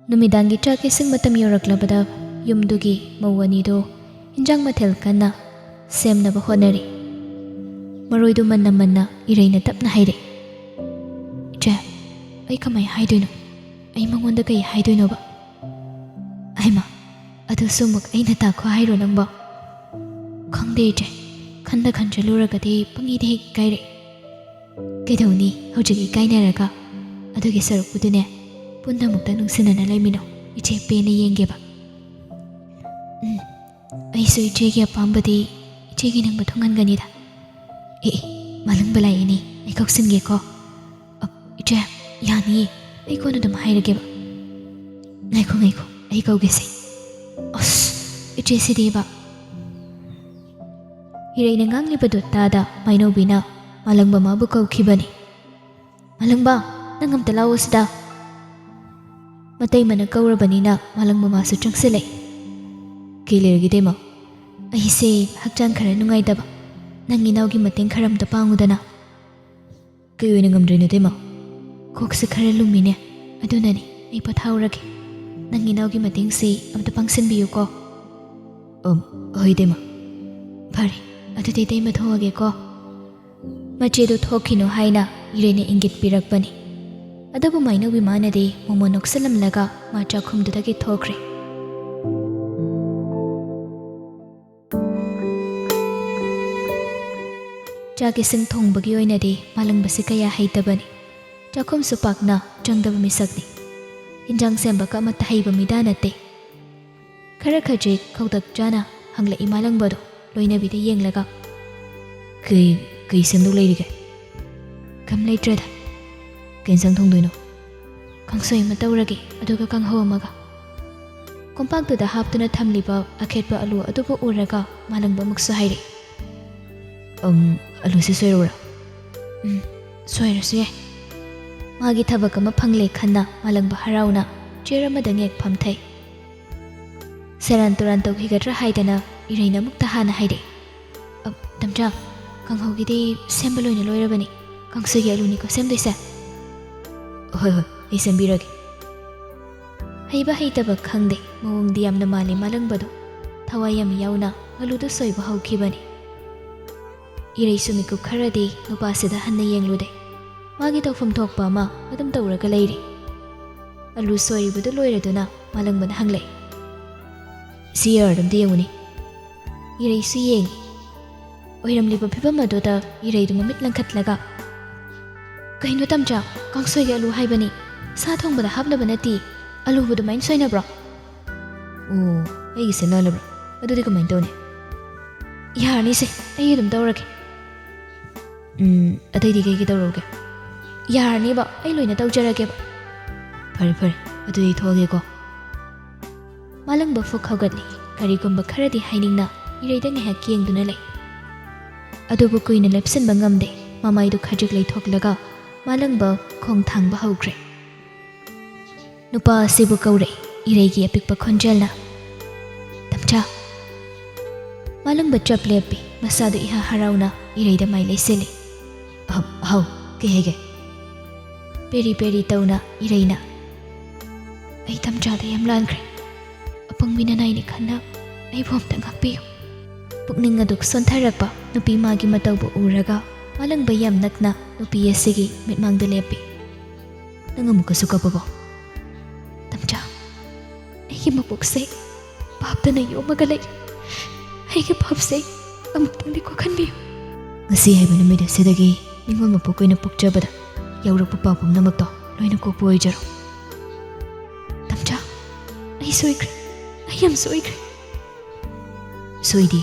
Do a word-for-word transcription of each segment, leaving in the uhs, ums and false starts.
ꯅꯨꯃꯤꯗꯥꯡꯒꯤ ꯆꯥꯛ ꯏꯁꯤꯡ ꯃꯇꯝ ꯌꯧꯔꯛꯂꯕꯗ ꯌꯨꯝꯗꯨꯒꯤ ꯃꯧ ꯑꯅꯤꯗꯨ ꯏꯟꯖꯥꯡ ꯃꯊꯦꯜ ꯀꯟꯅ ꯁꯦꯝꯅꯕ ꯍꯣꯠꯅꯔꯤ꯫ ꯃꯔꯣꯏꯗꯨ ꯃꯟꯅ ꯃꯟꯅ ꯏꯔꯩꯅ ꯇꯞꯅ ꯍꯥꯏꯔꯛꯏ, "ꯏꯆꯦ, ꯑꯩ ꯀꯃꯥꯏ ꯍꯥꯏꯗꯣꯏꯅꯣ? ꯑꯩ ꯃꯉꯣꯟꯗ ꯀꯩ ꯍꯥꯏꯗꯣꯏꯅꯣꯕ? ꯍꯩꯃꯥ, ꯑꯗꯨꯁꯨ ꯑꯃꯨꯛ ꯑꯩꯅ ꯇꯥꯛꯈꯣ ꯍꯥꯏꯔꯣ ꯅꯪꯕꯣ? ꯈꯪꯗꯦ ꯏꯆꯦ, ꯈꯟꯗ ꯈꯟꯖꯜꯂꯨꯔꯒꯗꯤ ꯄꯪꯏꯗ ꯍꯦꯛ ꯏꯀꯥꯏꯔꯛꯏ꯫ ꯀꯩꯗꯧꯅꯤ, ꯍꯧꯖꯤꯛ ꯏꯀꯥꯏꯅꯔꯒ? ꯑꯗꯨꯒꯤ ꯁꯔꯨꯛꯄꯨꯗꯤꯅꯦ, ꯄꯨꯟꯅ ꯑꯃꯨꯛꯇ ꯅꯨꯡꯁꯤꯅꯅ ꯂꯩꯃꯤꯟꯅꯧ, ꯏꯆꯦ ꯄꯦꯟꯅ ꯌꯦꯡꯒꯦꯕ꯫" "ꯎꯝ, ꯑꯩꯁꯨ ꯏꯆꯦꯒꯤ ꯑꯄꯥꯝꯕꯗꯤ ꯏꯆꯦꯒꯤ ꯅꯤꯡꯕ ꯊꯨꯡꯍꯟꯒꯅꯤꯗ꯫" "ꯑꯦ, ꯑꯦ, ꯃꯥꯂꯪꯕ ꯂꯥꯛꯏꯅꯦ, ꯑꯩ ꯀꯧꯁꯤꯟꯒꯦꯀꯣ꯫" "ꯑ, ꯏꯆꯦ, ꯌꯥꯅꯤꯌꯦ, ꯑꯩ ꯀꯣꯟꯅ ꯑꯗꯨꯝ ꯍꯥꯏꯔꯒꯦꯕ꯫" "ꯉꯥꯏꯈꯣ, ꯉꯥꯏꯈꯣ, ꯑꯩ ꯀꯧꯒꯦꯁꯦ꯫" ꯑꯁ, ꯏꯆꯦ ꯁꯤꯗꯤꯕ꯫ ꯏꯔꯩꯅ ꯉꯥꯡꯂꯤꯕꯗꯨ ꯇꯥꯗ ꯃꯥꯏꯅꯧꯕꯤꯅ ꯃꯥꯂꯪꯕ ꯃꯥꯕꯨ ꯀꯧꯈꯤꯕꯅꯤ꯫ "ꯃꯥꯂꯪꯕ, ꯅꯪ ꯑꯝꯇ ꯂꯥꯛꯑꯣ ꯁꯤꯗ꯫" ꯃꯇꯩꯃꯅ ꯀꯧꯔꯕꯅꯤꯅ ꯃꯥꯂꯪꯕ ꯃꯥꯁꯨ ꯆꯪꯁꯤꯜꯂꯛꯏ꯫ "ꯀꯩ ꯂꯩꯔꯒꯦ ꯏꯇꯩꯃ?" "ꯑꯩꯁꯦ ꯍꯛꯆꯥꯡ ꯈꯔ ꯅꯨꯡꯉꯥꯏꯇꯕ, ꯅꯪ ꯏꯅꯥꯎꯒꯤ ꯃꯇꯦꯡ ꯈꯔ ꯑꯝꯇ ꯄꯥꯡꯉꯨꯗꯅ꯫" "ꯀꯩ ꯑꯣꯏꯅ ꯉꯝꯗ꯭ꯔꯤꯅꯣ ꯏꯇꯩꯃ?" "ꯀꯣꯛꯁꯦ ꯈꯔ ꯂꯨꯝꯃꯤꯅꯦ, ꯑꯗꯨꯅꯅꯤ꯫ ꯑꯩ ꯄꯣꯊꯥꯍꯧꯔꯒꯦ, ꯅꯪ ꯏꯅꯥꯎꯒꯤ ꯃꯇꯦꯡꯁꯤ ꯑꯝꯇ ꯄꯥꯡꯁꯤꯟꯕꯤꯌꯨꯀꯣ꯫" "ꯑꯝ, ꯍꯣꯏ ꯏꯇꯩꯃ꯫" "ꯐꯔꯦ, ꯑꯗꯨꯗꯤ ꯏꯇꯩꯃ ꯊꯣꯛꯑꯒꯦꯀꯣ꯫" ꯃꯆꯦꯗꯨ ꯊꯣꯛꯈꯤꯅꯨ ꯍꯥꯏꯅ ꯏꯔꯩꯅ ꯏꯪꯒꯤꯠ ꯄꯤꯔꯛꯄꯅꯤ꯫ ꯑꯗꯨꯕꯨ ꯃꯥꯏꯅꯧꯕꯤ ꯃꯥꯅꯗꯤ ꯃꯣꯃꯣꯟ ꯅꯣꯛꯁꯤꯜꯂꯝꯂꯒ ꯃꯥ ꯆꯥꯛꯈꯨꯝꯗꯨꯗꯒꯤ ꯊꯣꯛꯈ꯭ꯔꯦ꯫ ꯆꯥꯛ ꯏꯁꯤꯡ ꯊꯣꯡꯕꯒꯤ ꯑꯣꯏꯅꯗꯤ ꯃꯥꯂꯪꯕꯁꯤ ꯀꯌꯥ ꯍꯩꯇꯕꯅꯤ꯫ ꯆꯥꯛꯈꯨꯝꯁꯨ ꯄꯥꯛꯅ ꯆꯪꯗꯕ ꯃꯤꯁꯛꯅꯤ꯫ ꯏꯟꯖꯥꯡ ꯁꯦꯝꯕꯒ ꯑꯃꯠꯇ ꯍꯩꯕ ꯃꯤꯗꯥ ꯅꯠꯇꯦ꯫ ꯈꯔ ꯈꯖꯤꯛ ꯈꯧꯇꯛ ꯆꯥꯅ ꯍꯪꯂꯛꯏ ꯃꯥꯂꯪꯕꯗꯣ ꯂꯣꯏꯅꯕꯤꯗ ꯌꯦꯡꯂꯒ꯫ "ꯀꯩ, ꯀꯩ ꯁꯦꯝꯗꯧ ꯂꯩꯔꯤꯒꯦ?" "ꯀꯩꯝ ꯂꯩꯇ꯭ꯔꯦꯗ꯫" "ꯀꯩ ꯏꯟꯁꯥꯡ ꯊꯣꯡꯗꯣꯏꯅꯣ?" "ꯀꯥꯡꯁꯣꯏ ꯑꯃ ꯇꯧꯔꯒꯦ, ꯑꯗꯨꯒ ꯀꯥꯡꯍꯧ ꯑꯃꯒ꯫" ꯀꯣꯝꯄꯥꯛꯇꯨꯗ ꯍꯥꯞꯇꯨꯅ ꯊꯝꯂꯤꯕ ꯑꯈꯦꯠꯄ ꯑꯂꯨ ꯑꯗꯨꯕꯨ ꯎꯔꯒ ꯃꯥꯂꯪꯕ ꯑꯃꯨꯛꯁꯨ ꯍꯥꯏꯔꯛꯏ꯫ "ꯑꯝ, ꯑꯂꯨꯁꯤ ꯁꯣꯏꯔꯛꯎꯔꯥ?" "ꯎꯝ, ꯁꯣꯏꯔꯁꯨ ꯌꯥꯏ꯫" ꯃꯥꯒꯤ ꯊꯕꯛ ꯑꯃ ꯐꯪꯂꯦ ꯈꯟꯅ ꯃꯥꯂꯪꯕ ꯍꯔꯥꯎꯅ ꯆꯤꯌꯔ ꯑꯃꯗ ꯉꯦꯛ ꯐꯝꯊꯩ꯫ ꯁꯦꯔꯥꯟ ꯇꯨꯔꯥꯟ ꯇꯧꯈꯤꯒꯗ꯭ꯔꯥ ꯍꯥꯏꯗꯅ ꯏꯔꯩꯅ ꯑꯃꯨꯛꯇ ꯍꯥꯟꯅ ꯍꯥꯏꯔꯛꯏ꯫ "ꯑ, ꯇꯝꯆꯥ, ꯀꯥꯡꯍꯧꯒꯤꯗꯤ ꯁꯦꯝꯕ ꯂꯣꯏꯅ ꯂꯣꯏꯔꯕꯅꯤ꯫ ꯀꯥꯡꯁꯣꯏꯒꯤ ꯑꯂꯨꯅꯤꯀꯣ ꯁꯦꯝꯗꯣꯏꯁꯦ?" "ꯍꯣꯏ, ꯍꯣꯏ, ꯑꯩ ꯁꯦꯝꯕꯤꯔꯒꯦ꯫" ꯍꯩꯕ ꯍꯩꯇꯕ ꯈꯪꯗꯦ, ꯃꯑꯣꯡꯗꯤ ꯌꯥꯝꯅ ꯃꯥꯜꯂꯤ ꯃꯥꯂꯪꯕꯗꯣ꯫ ꯊꯋꯥꯏ ꯌꯥꯝ ꯌꯥꯎꯅ ꯑꯂꯨꯗꯨ ꯁꯣꯏꯕ ꯍꯧꯈꯤꯕꯅꯤ꯫ ꯏꯔꯩꯁꯨ ꯃꯤꯀꯨꯞ ꯈꯔꯗꯤ ꯅꯨꯄꯥꯁꯤꯗ ꯍꯟꯅ ꯌꯦꯡꯂꯨꯗꯦ꯫ ꯃꯥꯒꯤ ꯇꯧꯐꯝ ꯊꯣꯛꯄ ꯑꯃ ꯑꯗꯨꯝ ꯇꯧꯔꯒ ꯂꯩꯔꯤ꯫ ꯑꯂꯨ ꯁꯣꯏꯔꯤꯕꯗꯨ ꯂꯣꯏꯔꯗꯨꯅ ꯃꯥꯂꯪꯕꯅ ꯍꯪꯂꯛꯏ, "ꯁꯤ ꯌꯥꯔꯗꯝꯗꯤ ꯌꯦꯡꯉꯨꯅꯤ꯫" ꯏꯔꯩꯁꯨ ꯌꯦꯡꯉꯤ꯫ ꯑꯣꯏꯔꯝꯂꯤꯕ ꯐꯤꯕꯝ ꯑꯗꯨꯗ ꯏꯔꯩꯗꯨ ꯃꯃꯤꯠ ꯂꯪꯈꯠꯂꯒ, "ꯀꯩꯅꯣ ꯇꯝꯆꯥ, ꯀꯥꯡꯁꯣꯏꯒꯤ ꯑꯂꯨ ꯍꯥꯏꯕꯅꯤ, ꯁꯥ ꯊꯣꯡꯕꯗ ꯍꯥꯞꯅꯕ ꯅꯠꯇꯦ, ꯑꯂꯨꯕꯨ ꯑꯗꯨꯃꯥꯏꯅ ꯁꯣꯏꯅꯕ꯭ꯔꯣ?" "ꯑꯣ, ꯑꯩꯒꯤꯁꯦ ꯂꯥꯜꯂꯕ꯭ꯔꯥ? ꯑꯗꯨꯗꯤ ꯀꯃꯥꯏꯅ ꯇꯧꯅꯤ?" "ꯌꯥꯔꯅꯤꯁꯦ, ꯑꯩ ꯑꯗꯨꯝ ꯇꯧꯔꯒꯦ꯫" "ꯎꯝ, ꯑꯇꯩꯗꯤ ꯀꯩꯀꯩ ꯇꯧꯔꯛꯎꯒꯦ?" "ꯌꯥꯔꯅꯤꯕ, ꯑꯩ ꯂꯣꯏꯅ ꯇꯧꯖꯔꯒꯦꯕ꯫" "ꯐꯔꯦ ꯐꯔꯦ, ꯑꯗꯨꯗꯤ ꯑꯩ ꯊꯣꯛꯑꯒꯦꯀꯣ꯫" ꯃꯥꯂꯪꯕ ꯐꯨꯛ ꯍꯧꯒꯠꯂꯤ꯫ ꯀꯔꯤꯒꯨꯝꯕ ꯈꯔꯗꯤ ꯍꯥꯏꯅꯤꯡꯅ ꯏꯔꯩꯗ ꯉꯥꯏꯍꯥꯛ ꯌꯦꯡꯗꯨꯅ ꯂꯩ꯫ ꯑꯗꯨꯕꯨ ꯀꯨꯏꯅ ꯂꯦꯞꯁꯤꯟꯕ ꯉꯝꯗꯦ꯫ ꯃꯃꯥꯏꯗꯨ ꯈꯖꯤꯛ ꯂꯩꯊꯣꯛꯂꯒ ꯃꯥꯂꯪꯕ ꯈꯣꯡ ꯊꯥꯡꯕ ꯍꯧꯈ꯭ꯔꯦ꯫ ꯅꯨꯄꯥ ꯑꯁꯤꯕꯨ ꯀꯧꯔꯛꯏ ꯏꯔꯩꯒꯤ ꯑꯄꯤꯛꯄ ꯈꯣꯟꯖꯦꯜꯅ, "ꯇꯝꯆꯥ꯫" ꯃꯥꯂꯪꯕ ꯆꯞ ꯂꯦꯞꯄꯤ꯫ ꯃꯁꯥꯗꯨ ꯏꯍꯥ ꯍꯔꯥꯎꯅ ꯏꯔꯩꯗ ꯃꯥꯏ ꯂꯩꯁꯤꯜꯂꯤ꯫ "ꯑꯍꯧ, ꯑꯍꯧ, ꯀꯩ ꯍꯥꯏꯒꯦ?" ꯄꯦꯔꯤ ꯄꯦꯔꯤ ꯇꯧꯅ ꯏꯔꯩꯅ, "ꯑꯩ ꯇꯝꯆꯥꯗ ꯌꯥꯝ ꯂꯥꯟꯈ꯭ꯔꯦ꯫ ꯑꯄꯪꯕꯤ ꯅꯅꯥꯏꯅꯤ ꯈꯟꯅ ꯑꯩꯕꯨ ꯑꯝꯇ ꯉꯥꯛꯄꯤꯌꯨ꯫" ꯄꯨꯛꯅꯤꯡ ꯑꯗꯨꯛ ꯁꯣꯟꯊꯔꯛꯄ ꯅꯨꯄꯤ ꯃꯥꯒꯤ ꯃꯇꯧꯕꯨ ꯎꯔꯒ ꯃꯥꯂꯪꯕ ꯌꯥꯝ ꯅꯛꯅ ꯅꯨꯄꯤ ꯑꯁꯤꯒꯤ ꯃꯤꯠꯃꯥꯡꯗ ꯂꯦꯞꯄꯤ꯫ "ꯅꯪ ꯑꯃꯨꯛꯀꯁꯨ ꯀꯞꯄꯕꯣ?" "ꯇꯝꯆꯥ, ꯑꯩꯒꯤ ꯃꯄꯣꯛꯁꯦ ꯄꯥꯞꯇꯅ ꯌꯣꯝꯃꯒ ꯂꯩ꯫ ꯑꯩꯒꯤ ꯄꯥꯞꯁꯦ ꯑꯃꯨꯛꯇꯪꯗꯤ ꯀꯣꯛꯍꯟꯕꯤꯌꯨ꯫" "ꯉꯁꯤ ꯍꯥꯏꯕ ꯅꯨꯃꯤꯠ ꯑꯁꯤꯗꯒꯤ ꯅꯤꯡꯉꯣꯜ ꯃꯄꯣꯛ ꯑꯣꯏꯅ ꯄꯣꯛꯆꯕꯗ ꯌꯥꯎꯔꯛꯄ ꯄꯥꯞ ꯄꯨꯝꯅꯃꯛꯇꯣ ꯂꯣꯏꯅ ꯀꯣꯛꯄ ꯑꯣꯏꯖꯔꯣ꯫" "ꯇꯝꯆꯥ, ꯑꯩ ꯁꯣꯏꯈ꯭ꯔꯦ, ꯑꯩ ꯌꯥꯝ ꯁꯣꯏꯈ꯭ꯔꯦ꯫" "ꯁꯣꯏꯗꯦ,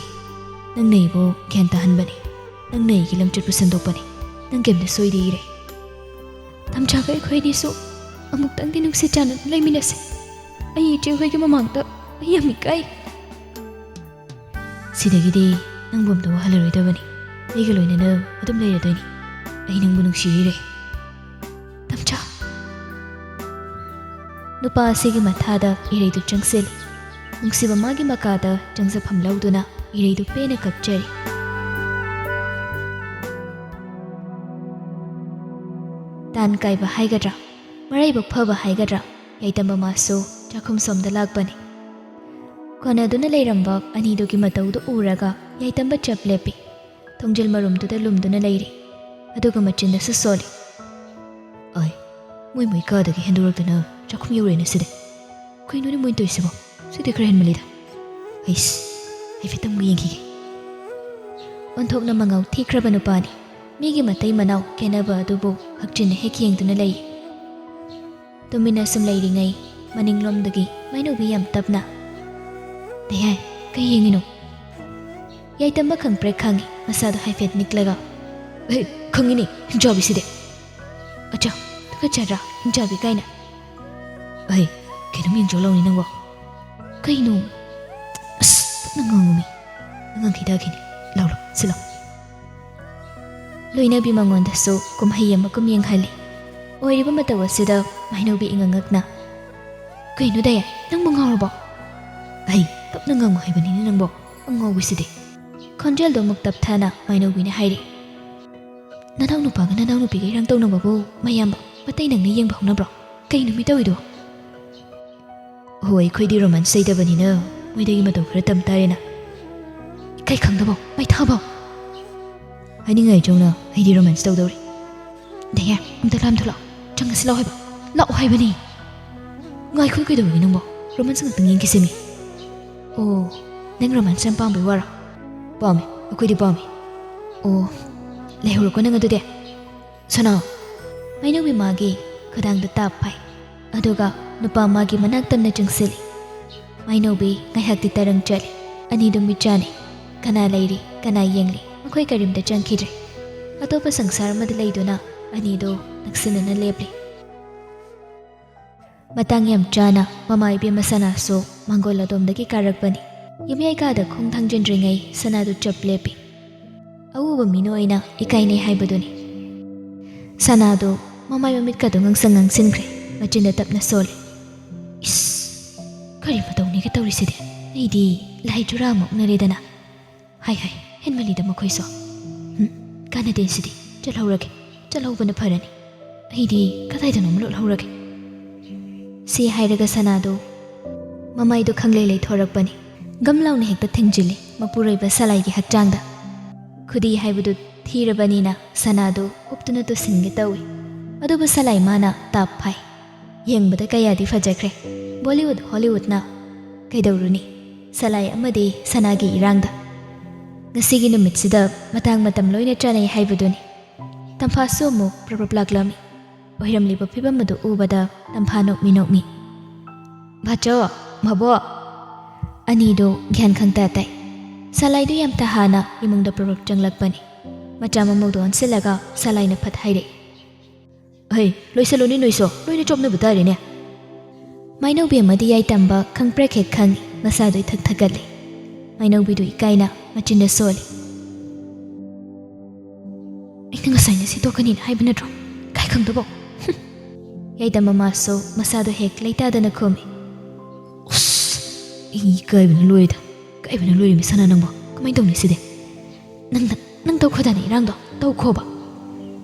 ꯅꯪꯅ ꯑꯩꯕꯨ ꯒ꯭ꯌꯥꯟ ꯇꯥꯍꯟꯕꯅꯤ, ꯅꯪꯅ ꯑꯩꯒꯤ ꯂꯝꯆꯠꯄꯨ ꯁꯦꯝꯗꯣꯛꯄꯅꯤ, ꯅꯪ ꯀꯩꯝꯇ ꯁꯣꯏꯗꯦ ꯏꯔꯩ꯫ ꯇꯝꯆꯥꯒ ꯑꯩꯈꯣꯏ ꯑꯅꯤꯁꯨ ꯑꯃꯨꯛꯇꯪꯗꯤ ꯅꯨꯡꯁꯤ ꯆꯥꯟꯅꯅ ꯂꯩꯃꯤꯟꯅꯁꯦ꯫ ꯑꯩ ꯏꯆꯦ ꯍꯣꯏꯒꯤ ꯃꯃꯥꯡꯗ ꯑꯩ ꯌꯥꯝ ꯏꯀꯥꯏ꯫" "ꯁꯤꯗꯒꯤꯗꯤ ꯅꯪꯕꯨ ꯑꯝꯇ ꯋꯥꯍꯜꯂꯔꯣꯏꯗꯕꯅꯤ, ꯑꯩꯒ ꯂꯣꯏꯅꯅ ꯑꯗꯨꯝ ꯂꯩꯔꯗꯣꯏꯅꯤ꯫ ꯑꯩ ꯅꯪꯕꯨ ꯅꯨꯡꯁꯤꯔꯤꯔꯦ, ꯇꯝꯆꯥ꯫" ꯅꯨꯄꯥ ꯑꯁꯤꯒꯤ ꯃꯊꯥꯗ ꯏꯔꯩꯗꯨ ꯆꯪꯁꯤꯜꯂꯤ꯫ ꯅꯨꯡꯁꯤꯕ ꯃꯥꯒꯤ ꯃꯀꯥꯗ ꯆꯪꯖꯐꯝ ꯂꯧꯗꯨꯅ ꯏꯔꯩꯗꯨ ꯄꯦꯟꯅ ꯀꯞꯆꯔꯤ꯫ ꯇꯥꯟ ꯀꯥꯏꯕ ꯍꯥꯏꯒꯗ꯭ꯔꯥ, ꯃꯔꯥꯏꯕꯛ ꯐꯕ ꯍꯥꯏꯒꯗ꯭ꯔꯥ, ꯌꯥꯏꯇꯝꯕ ꯃꯥꯁꯨ ꯆꯥꯛꯈꯨꯝ ꯁꯣꯝꯗ ꯂꯥꯛꯄꯅꯤ꯫ ꯀꯣꯟꯅꯗꯨꯅ ꯂꯩꯔꯝꯕ ꯑꯅꯤꯗꯨꯒꯤ ꯃꯇꯧꯗꯨ ꯎꯔꯒ ꯌꯥꯏꯇꯝꯕ ꯆꯞ ꯂꯦꯞꯄꯤ꯫ ꯊꯣꯡꯖꯤꯜ ꯃꯔꯨꯝꯗꯨꯗ ꯂꯨꯝꯗꯨꯅ ꯂꯩꯔꯤ꯫ ꯑꯗꯨꯒ ꯃꯆꯤꯟꯗꯁꯨ ꯁꯣꯜꯂꯤ꯫ ꯑꯩ ꯃꯣꯏ ꯃꯣꯏ ꯀꯥꯗꯒꯤ ꯍꯦꯟꯗꯣꯔꯛꯇꯅ ꯆꯥꯛꯈꯨꯝ ꯌꯧꯔꯛꯑꯦꯅꯦ ꯁꯤꯗꯤ꯫ ꯀꯩꯅꯣꯅꯦ ꯃꯣꯏꯅ ꯇꯧꯔꯤꯁꯤꯕꯣ? ꯁꯤꯗꯤ ꯈꯔ ꯍꯦꯟꯃꯜꯂꯤꯗ꯫ ꯍꯩꯁ, ꯍꯥꯏꯐꯦꯠꯇꯪ ꯑꯃꯨꯛ ꯌꯦꯡꯈꯤꯒꯦ꯫ ꯑꯣꯟꯊꯣꯛꯅ ꯃꯉꯥꯎ ꯊꯤꯈ꯭ꯔꯕ ꯅꯨꯄꯥꯅꯤ꯫ ꯃꯤꯒꯤ ꯃꯇꯩ ꯃꯅꯥꯎ ꯈꯦꯟꯅꯕ ꯑꯗꯨꯕꯨ ꯍꯛꯆꯤꯟꯅ ꯍꯦꯛ ꯌꯦꯡꯗꯨꯅ ꯂꯩ꯫ ꯇꯨꯃꯤꯟꯅ ꯁꯨꯝ ꯂꯩꯔꯤꯉꯩ ꯃꯅꯤꯡꯂꯣꯝꯗꯒꯤ ꯃꯥꯏꯅꯧꯕꯤ ꯌꯥꯝ ꯇꯞꯅ, "ꯗꯌꯥꯏ, ꯀꯩ ꯌꯦꯡꯉꯤꯅꯣ?" ꯌꯥꯏꯇꯝꯕ ꯈꯪꯄ꯭ꯔꯦꯛ ꯈꯪꯉꯤ, ꯃꯁꯥꯗꯣ ꯍꯥꯏꯐꯦꯠ ꯅꯤꯛꯂꯒ, "ꯑꯦ, ꯈꯪꯉꯤꯅꯦ, ꯍꯤꯡꯆꯥꯕꯤꯁꯤꯗꯤ꯫ ꯑꯆꯥ, ꯇꯨꯀꯠꯆꯗ꯭ꯔꯥ, ꯍꯤꯡꯆꯥꯕꯤ ꯀꯥꯏꯅ?" "ꯑꯩ ꯀꯩꯅꯣꯝ ꯌꯦꯡꯖꯧ ꯂꯥꯎꯅꯦ ꯅꯪꯕꯣ꯫ ꯀꯩꯅꯣ? ꯑꯁ, ꯇꯞꯅ ꯉꯥꯡꯉꯨꯃꯤ꯫ ꯑꯉꯥꯡ ꯈꯤꯇꯥꯈꯤꯅꯤ꯫ ꯂꯥꯎ, ꯂꯥꯎ, ꯁꯤ ꯂꯥꯎ꯫" ꯂꯣꯏꯅꯕꯤ ꯃꯉꯣꯟꯗꯁꯨ ꯀꯨꯝꯍꯩ ꯑꯃꯒꯨꯝ ꯌꯦꯡꯍꯜꯂꯤ꯫ ꯑꯣꯏꯔꯤꯕ ꯃꯇꯧ ꯑꯁꯤꯗ ꯃꯥꯏꯅꯧꯕꯤ ꯏꯉꯛꯉꯛꯅ, "ꯀꯩꯅꯣ ꯗꯌꯥꯏ, ꯅꯪꯕꯨ ꯉꯥꯎꯔꯕꯣ?" "ꯑꯩ ꯇꯞꯅ ꯉꯥꯡꯉꯨ ꯍꯥꯏꯕꯅꯤꯅꯦ ꯅꯪꯕꯣ, ꯑꯉꯥꯎꯕꯤꯁꯤꯗꯤ꯫" ꯈꯣꯟꯖꯦꯜꯗꯣ ꯑꯃꯨꯛ ꯇꯞꯊꯅ ꯃꯥꯏꯅꯧꯕꯤꯅ ꯍꯥꯏꯔꯤ, "ꯅꯅꯥꯎ ꯅꯨꯄꯥꯒ ꯅꯅꯥꯎ ꯅꯨꯄꯤꯒ ꯏꯔꯥꯡ ꯇꯧꯅꯕꯕꯨ ꯃꯌꯥꯝꯕ ꯃꯇꯩ ꯅꯪꯅ ꯌꯦꯡꯕ ꯍꯧꯅꯕ꯭ꯔꯣ? ꯀꯩꯅꯣ ꯃꯤ ꯇꯧꯔꯤꯗꯣ?" "ꯍꯣ, ꯑꯩꯈꯣꯏꯗꯤ ꯔꯣꯃꯥꯟꯁ ꯍꯩꯇꯕꯅꯤꯅ ꯃꯣꯏꯗꯒꯤ ꯃꯇꯧ ꯈꯔ ꯇꯝ ꯇꯥꯔꯦꯅ꯫" "ꯏꯀꯥꯏ ꯈꯪꯗꯕꯧ, ꯃꯩꯊꯥꯕꯧ!" "ꯍꯥꯏꯅꯤꯡꯉꯥꯏ ꯆꯧꯅ ꯑꯩꯗꯤ ꯔꯣꯃꯥꯟꯁ ꯇꯧꯗꯧꯔꯤ꯫" "ꯗꯌꯥ, ꯑꯝꯇ ꯂꯥꯝꯊꯣꯛꯂꯛꯑꯣ꯫ ꯆꯪꯉꯁꯤ ꯂꯥꯛꯑꯣ ꯍꯥꯏꯕ꯫ ꯂꯥꯛꯑꯣ ꯍꯥꯏꯕꯅꯤ꯫ ꯉꯥꯏꯈꯣ, ꯀꯩꯗꯧꯔꯒꯦ ꯅꯪꯕꯣ? ꯔꯣꯃꯥꯟꯁ ꯉꯥꯛꯇꯪ ꯌꯦꯡꯈꯤꯁꯦꯃꯤ꯫" "ꯑꯣ, ꯅꯪ ꯔꯣꯃꯥꯟꯁ ꯌꯥꯝ ꯄꯥꯝꯕꯩ ꯋꯥꯔꯣ?" "ꯄꯥꯝꯃꯤ, ꯑꯩꯈꯣꯏꯗꯤ ꯄꯥꯝꯃꯤ꯫" "ꯑꯣ, ꯂꯩꯍꯧꯔꯣꯀꯣ ꯅꯪ ꯑꯗꯨꯗꯤ꯫" "ꯁꯅꯥ!" ꯃꯥꯏꯅꯧꯕꯤ ꯃꯥꯒꯤ ꯈꯨꯗꯥꯡꯗ ꯇꯥꯞ ꯐꯥꯏ꯫ ꯑꯗꯨꯒ ꯅꯨꯄꯥ ꯃꯥꯒꯤ ꯃꯅꯥꯛ ꯇꯝꯅ ꯆꯪꯁꯤꯜꯂꯤ꯫ ꯃꯥꯏꯅꯧꯕꯤ ꯉꯥꯏꯍꯥꯛꯇꯤ ꯇꯔꯪ ꯆꯠꯂꯤ꯫ ꯑꯅꯤꯗꯨ ꯃꯤꯠ ꯆꯥꯟꯅꯩ꯫ ꯀꯅꯥ ꯂꯩꯔꯤ, ꯀꯅꯥ ꯌꯦꯡꯂꯤ, ꯃꯈꯣꯏ ꯀꯔꯤꯝꯇ ꯆꯪꯈꯤꯗ꯭ꯔꯦ꯫ ꯑꯇꯣꯞꯄ ꯁꯪꯁꯥꯔ ꯑꯃꯗ ꯂꯩꯗꯨꯅ ꯑꯅꯤꯗꯨ ꯅꯛꯁꯤꯟꯅꯅ ꯂꯦꯞꯂꯤ꯫ ꯃꯇꯥꯡ ꯌꯥꯝ ꯆꯥꯅ ꯃꯃꯥ ꯏꯕꯦꯝꯃ ꯁꯅꯥꯁꯨ ꯃꯥꯡꯒꯣꯜ ꯑꯗꯣꯝꯗꯒꯤ ꯀꯥꯔꯛꯄꯅꯤ꯫ ꯌꯨꯝꯌꯥꯏ ꯀꯥꯗ ꯈꯣꯡ ꯊꯥꯡꯖꯤꯟꯗ꯭ꯔꯤꯉꯩ ꯁꯅꯥꯗꯨ ꯆꯞ ꯂꯦꯞꯄꯤ꯫ ꯑꯎꯕ ꯃꯤꯅ ꯑꯣꯏꯅ ꯏꯀꯥꯏꯅꯩ ꯍꯥꯏꯕꯗꯨꯅꯤ꯫ ꯁꯅꯥꯗꯨ ꯃꯃꯥꯏ ꯃꯃꯤꯠꯀꯗꯨ ꯉꯥꯡꯁꯪ ꯉꯥꯡꯁꯤꯟꯈ꯭ꯔꯦ꯫ ꯃꯆꯤꯟꯗ ꯇꯞꯅ ꯁꯣꯜꯂꯤ꯫ "ꯏꯁ! ꯀꯔꯤ ꯃꯇꯧꯅꯤꯒ ꯇꯧꯔꯤꯁꯤꯗꯤ? ꯑꯩꯗꯤ ꯂꯥꯏ ꯆꯨꯔꯥ ꯑꯃ ꯑꯣꯛꯅꯔꯦꯗꯅ꯫ ꯍꯥꯏ ꯍꯥꯏ, ꯍꯦꯟꯃꯜꯂꯤꯗ ꯃꯈꯣꯏꯁꯨ꯫ ꯍꯨꯝ, ꯀꯥꯟꯅꯗꯦ ꯁꯤꯗꯤ꯫ ꯆꯠꯍꯧꯔꯒꯦ꯫ ꯆꯠꯍꯧꯕꯅ ꯐꯔꯅꯤ꯫ ꯑꯩꯗꯤ ꯀꯗꯥꯏꯗꯅꯣ ꯑꯃ ꯂꯣꯠꯍꯧꯔꯒꯦ꯫" ꯁꯤ ꯍꯥꯏꯔꯒ ꯁꯅꯥꯗꯨ ꯃꯃꯥꯏꯗꯨ ꯈꯪꯂꯩ ꯂꯩꯊꯣꯔꯛꯄꯅꯤ꯫ ꯒꯝ ꯂꯥꯎꯅ ꯍꯦꯛꯇ ꯊꯤꯡꯖꯤꯜꯂꯤ ꯃꯄꯨꯔꯣꯏꯕ ꯁꯂꯥꯏꯒꯤ ꯍꯛꯆꯥꯡꯗ꯫ ꯈꯨꯗꯤ ꯍꯥꯏꯕꯗꯨ ꯊꯤꯔꯕꯅꯤꯅ ꯁꯅꯥꯗꯨ ꯎꯞꯇꯨꯅ ꯇꯨꯁꯤꯟꯒꯦ ꯇꯧꯏ꯫ ꯑꯗꯨꯕꯨ ꯁꯂꯥꯏ ꯃꯥꯅ ꯇꯥꯞ ꯐꯥꯏ꯫ ꯌꯦꯡꯕꯗ ꯀꯌꯥꯗꯤ ꯐꯖꯈ꯭ꯔꯦ꯫ ꯕꯣꯂꯤꯋꯨꯗ, ꯍꯣꯂꯤꯋꯨꯗꯅ ꯀꯩꯗꯧꯔꯨꯅꯤ? ꯁꯂꯥꯏ ꯑꯃꯗꯤ ꯁꯅꯥꯒꯤ ꯏꯔꯥꯡꯗ꯫ ꯉꯁꯤꯒꯤ ꯅꯨꯃꯤꯠꯁꯤꯗ ꯃꯇꯥꯡ ꯃꯇꯝ ꯂꯣꯏꯅ ꯆꯥꯅꯩ ꯍꯥꯏꯕꯗꯨꯅꯤ꯫ ꯇꯝꯐꯥꯁꯨ ꯑꯃꯨꯛ ꯄ꯭ꯔꯞ ꯄ꯭ꯔꯞ ꯂꯥꯛꯂꯝꯃꯤ꯫ ꯑꯣꯏꯔꯝꯂꯤꯕ ꯐꯤꯕꯝ ꯑꯗꯨ ꯎꯕꯗ ꯇꯝꯐꯥ ꯅꯣꯛꯃꯤ ꯅꯣꯛꯃꯤ꯫ "ꯚꯥꯆꯧ, ꯃꯕꯣꯛ!" ꯑꯅꯤꯗꯨ ꯒ꯭ꯌꯥꯟ ꯈꯪꯇ ꯇꯥꯏ꯫ ꯁꯂꯥꯏꯗꯨ ꯌꯥꯝ ꯇꯍꯥꯅ ꯏꯃꯨꯡꯗ ꯄ꯭ꯔꯞ ꯄ꯭ꯔꯞ ꯆꯪꯂꯛꯄꯅꯤ꯫ ꯃꯆꯥ ꯃꯃꯧꯗꯨ ꯑꯣꯟꯁꯤꯜꯂꯒ ꯁꯂꯥꯏꯅ ꯐꯠ ꯍꯥꯏꯔꯛꯏ꯫ "ꯍꯩ, ꯂꯣꯏꯁꯜꯂꯨꯅꯦ ꯅꯣꯏꯁꯨ, ꯂꯣꯏꯅ ꯆꯣꯞꯅꯕ ꯇꯥꯔꯦꯅꯦ!" ꯃꯥꯏꯅꯧꯕꯤ ꯑꯃꯗꯤ ꯌꯥꯏꯇꯝꯕ ꯈꯪꯄ꯭ꯔꯦꯛ ꯍꯦꯛ ꯈꯪꯏ, ꯃꯁꯥꯗꯨ ꯏꯊꯛ ꯊꯛꯀꯠꯂꯤ꯫ ꯃꯥꯏꯅꯧꯕꯤꯗꯨ ꯏꯀꯥꯏꯅ ꯃꯆꯤꯟꯗ ꯁꯣꯜꯂꯤ꯫ "ꯑꯩꯅ ꯉꯁꯥꯏꯅ ꯁꯤ ꯇꯣꯛꯀꯅꯤꯅ ꯍꯥꯏꯕ ꯅꯠꯇ꯭ꯔꯣ? ꯀꯥꯏ ꯈꯪꯗꯕꯣ?" ꯌꯥꯏꯇꯝꯕ ꯃꯥꯁꯨ ꯃꯁꯥꯗꯨ ꯍꯦꯛ ꯂꯩꯇꯥꯗꯅ ꯈꯨꯝꯃꯤ꯫ "ꯑꯁ, ꯑꯩ ꯏꯀꯥꯏꯕꯅ ꯂꯣꯏꯔꯦꯗ, ꯏꯀꯥꯏꯕꯅ ꯂꯣꯏꯔꯦ ꯃꯤ ꯁꯅꯥ ꯅꯪꯕꯣ, ꯀꯃꯥꯏꯅ ꯇꯧꯅꯤ ꯁꯤꯗꯤ? ꯅꯪ, ꯅꯪ, ꯅꯪ ꯇꯧꯈꯣꯗꯥꯅ ꯏꯔꯥꯡꯗꯣ, ꯇꯧꯈꯣꯕ꯫"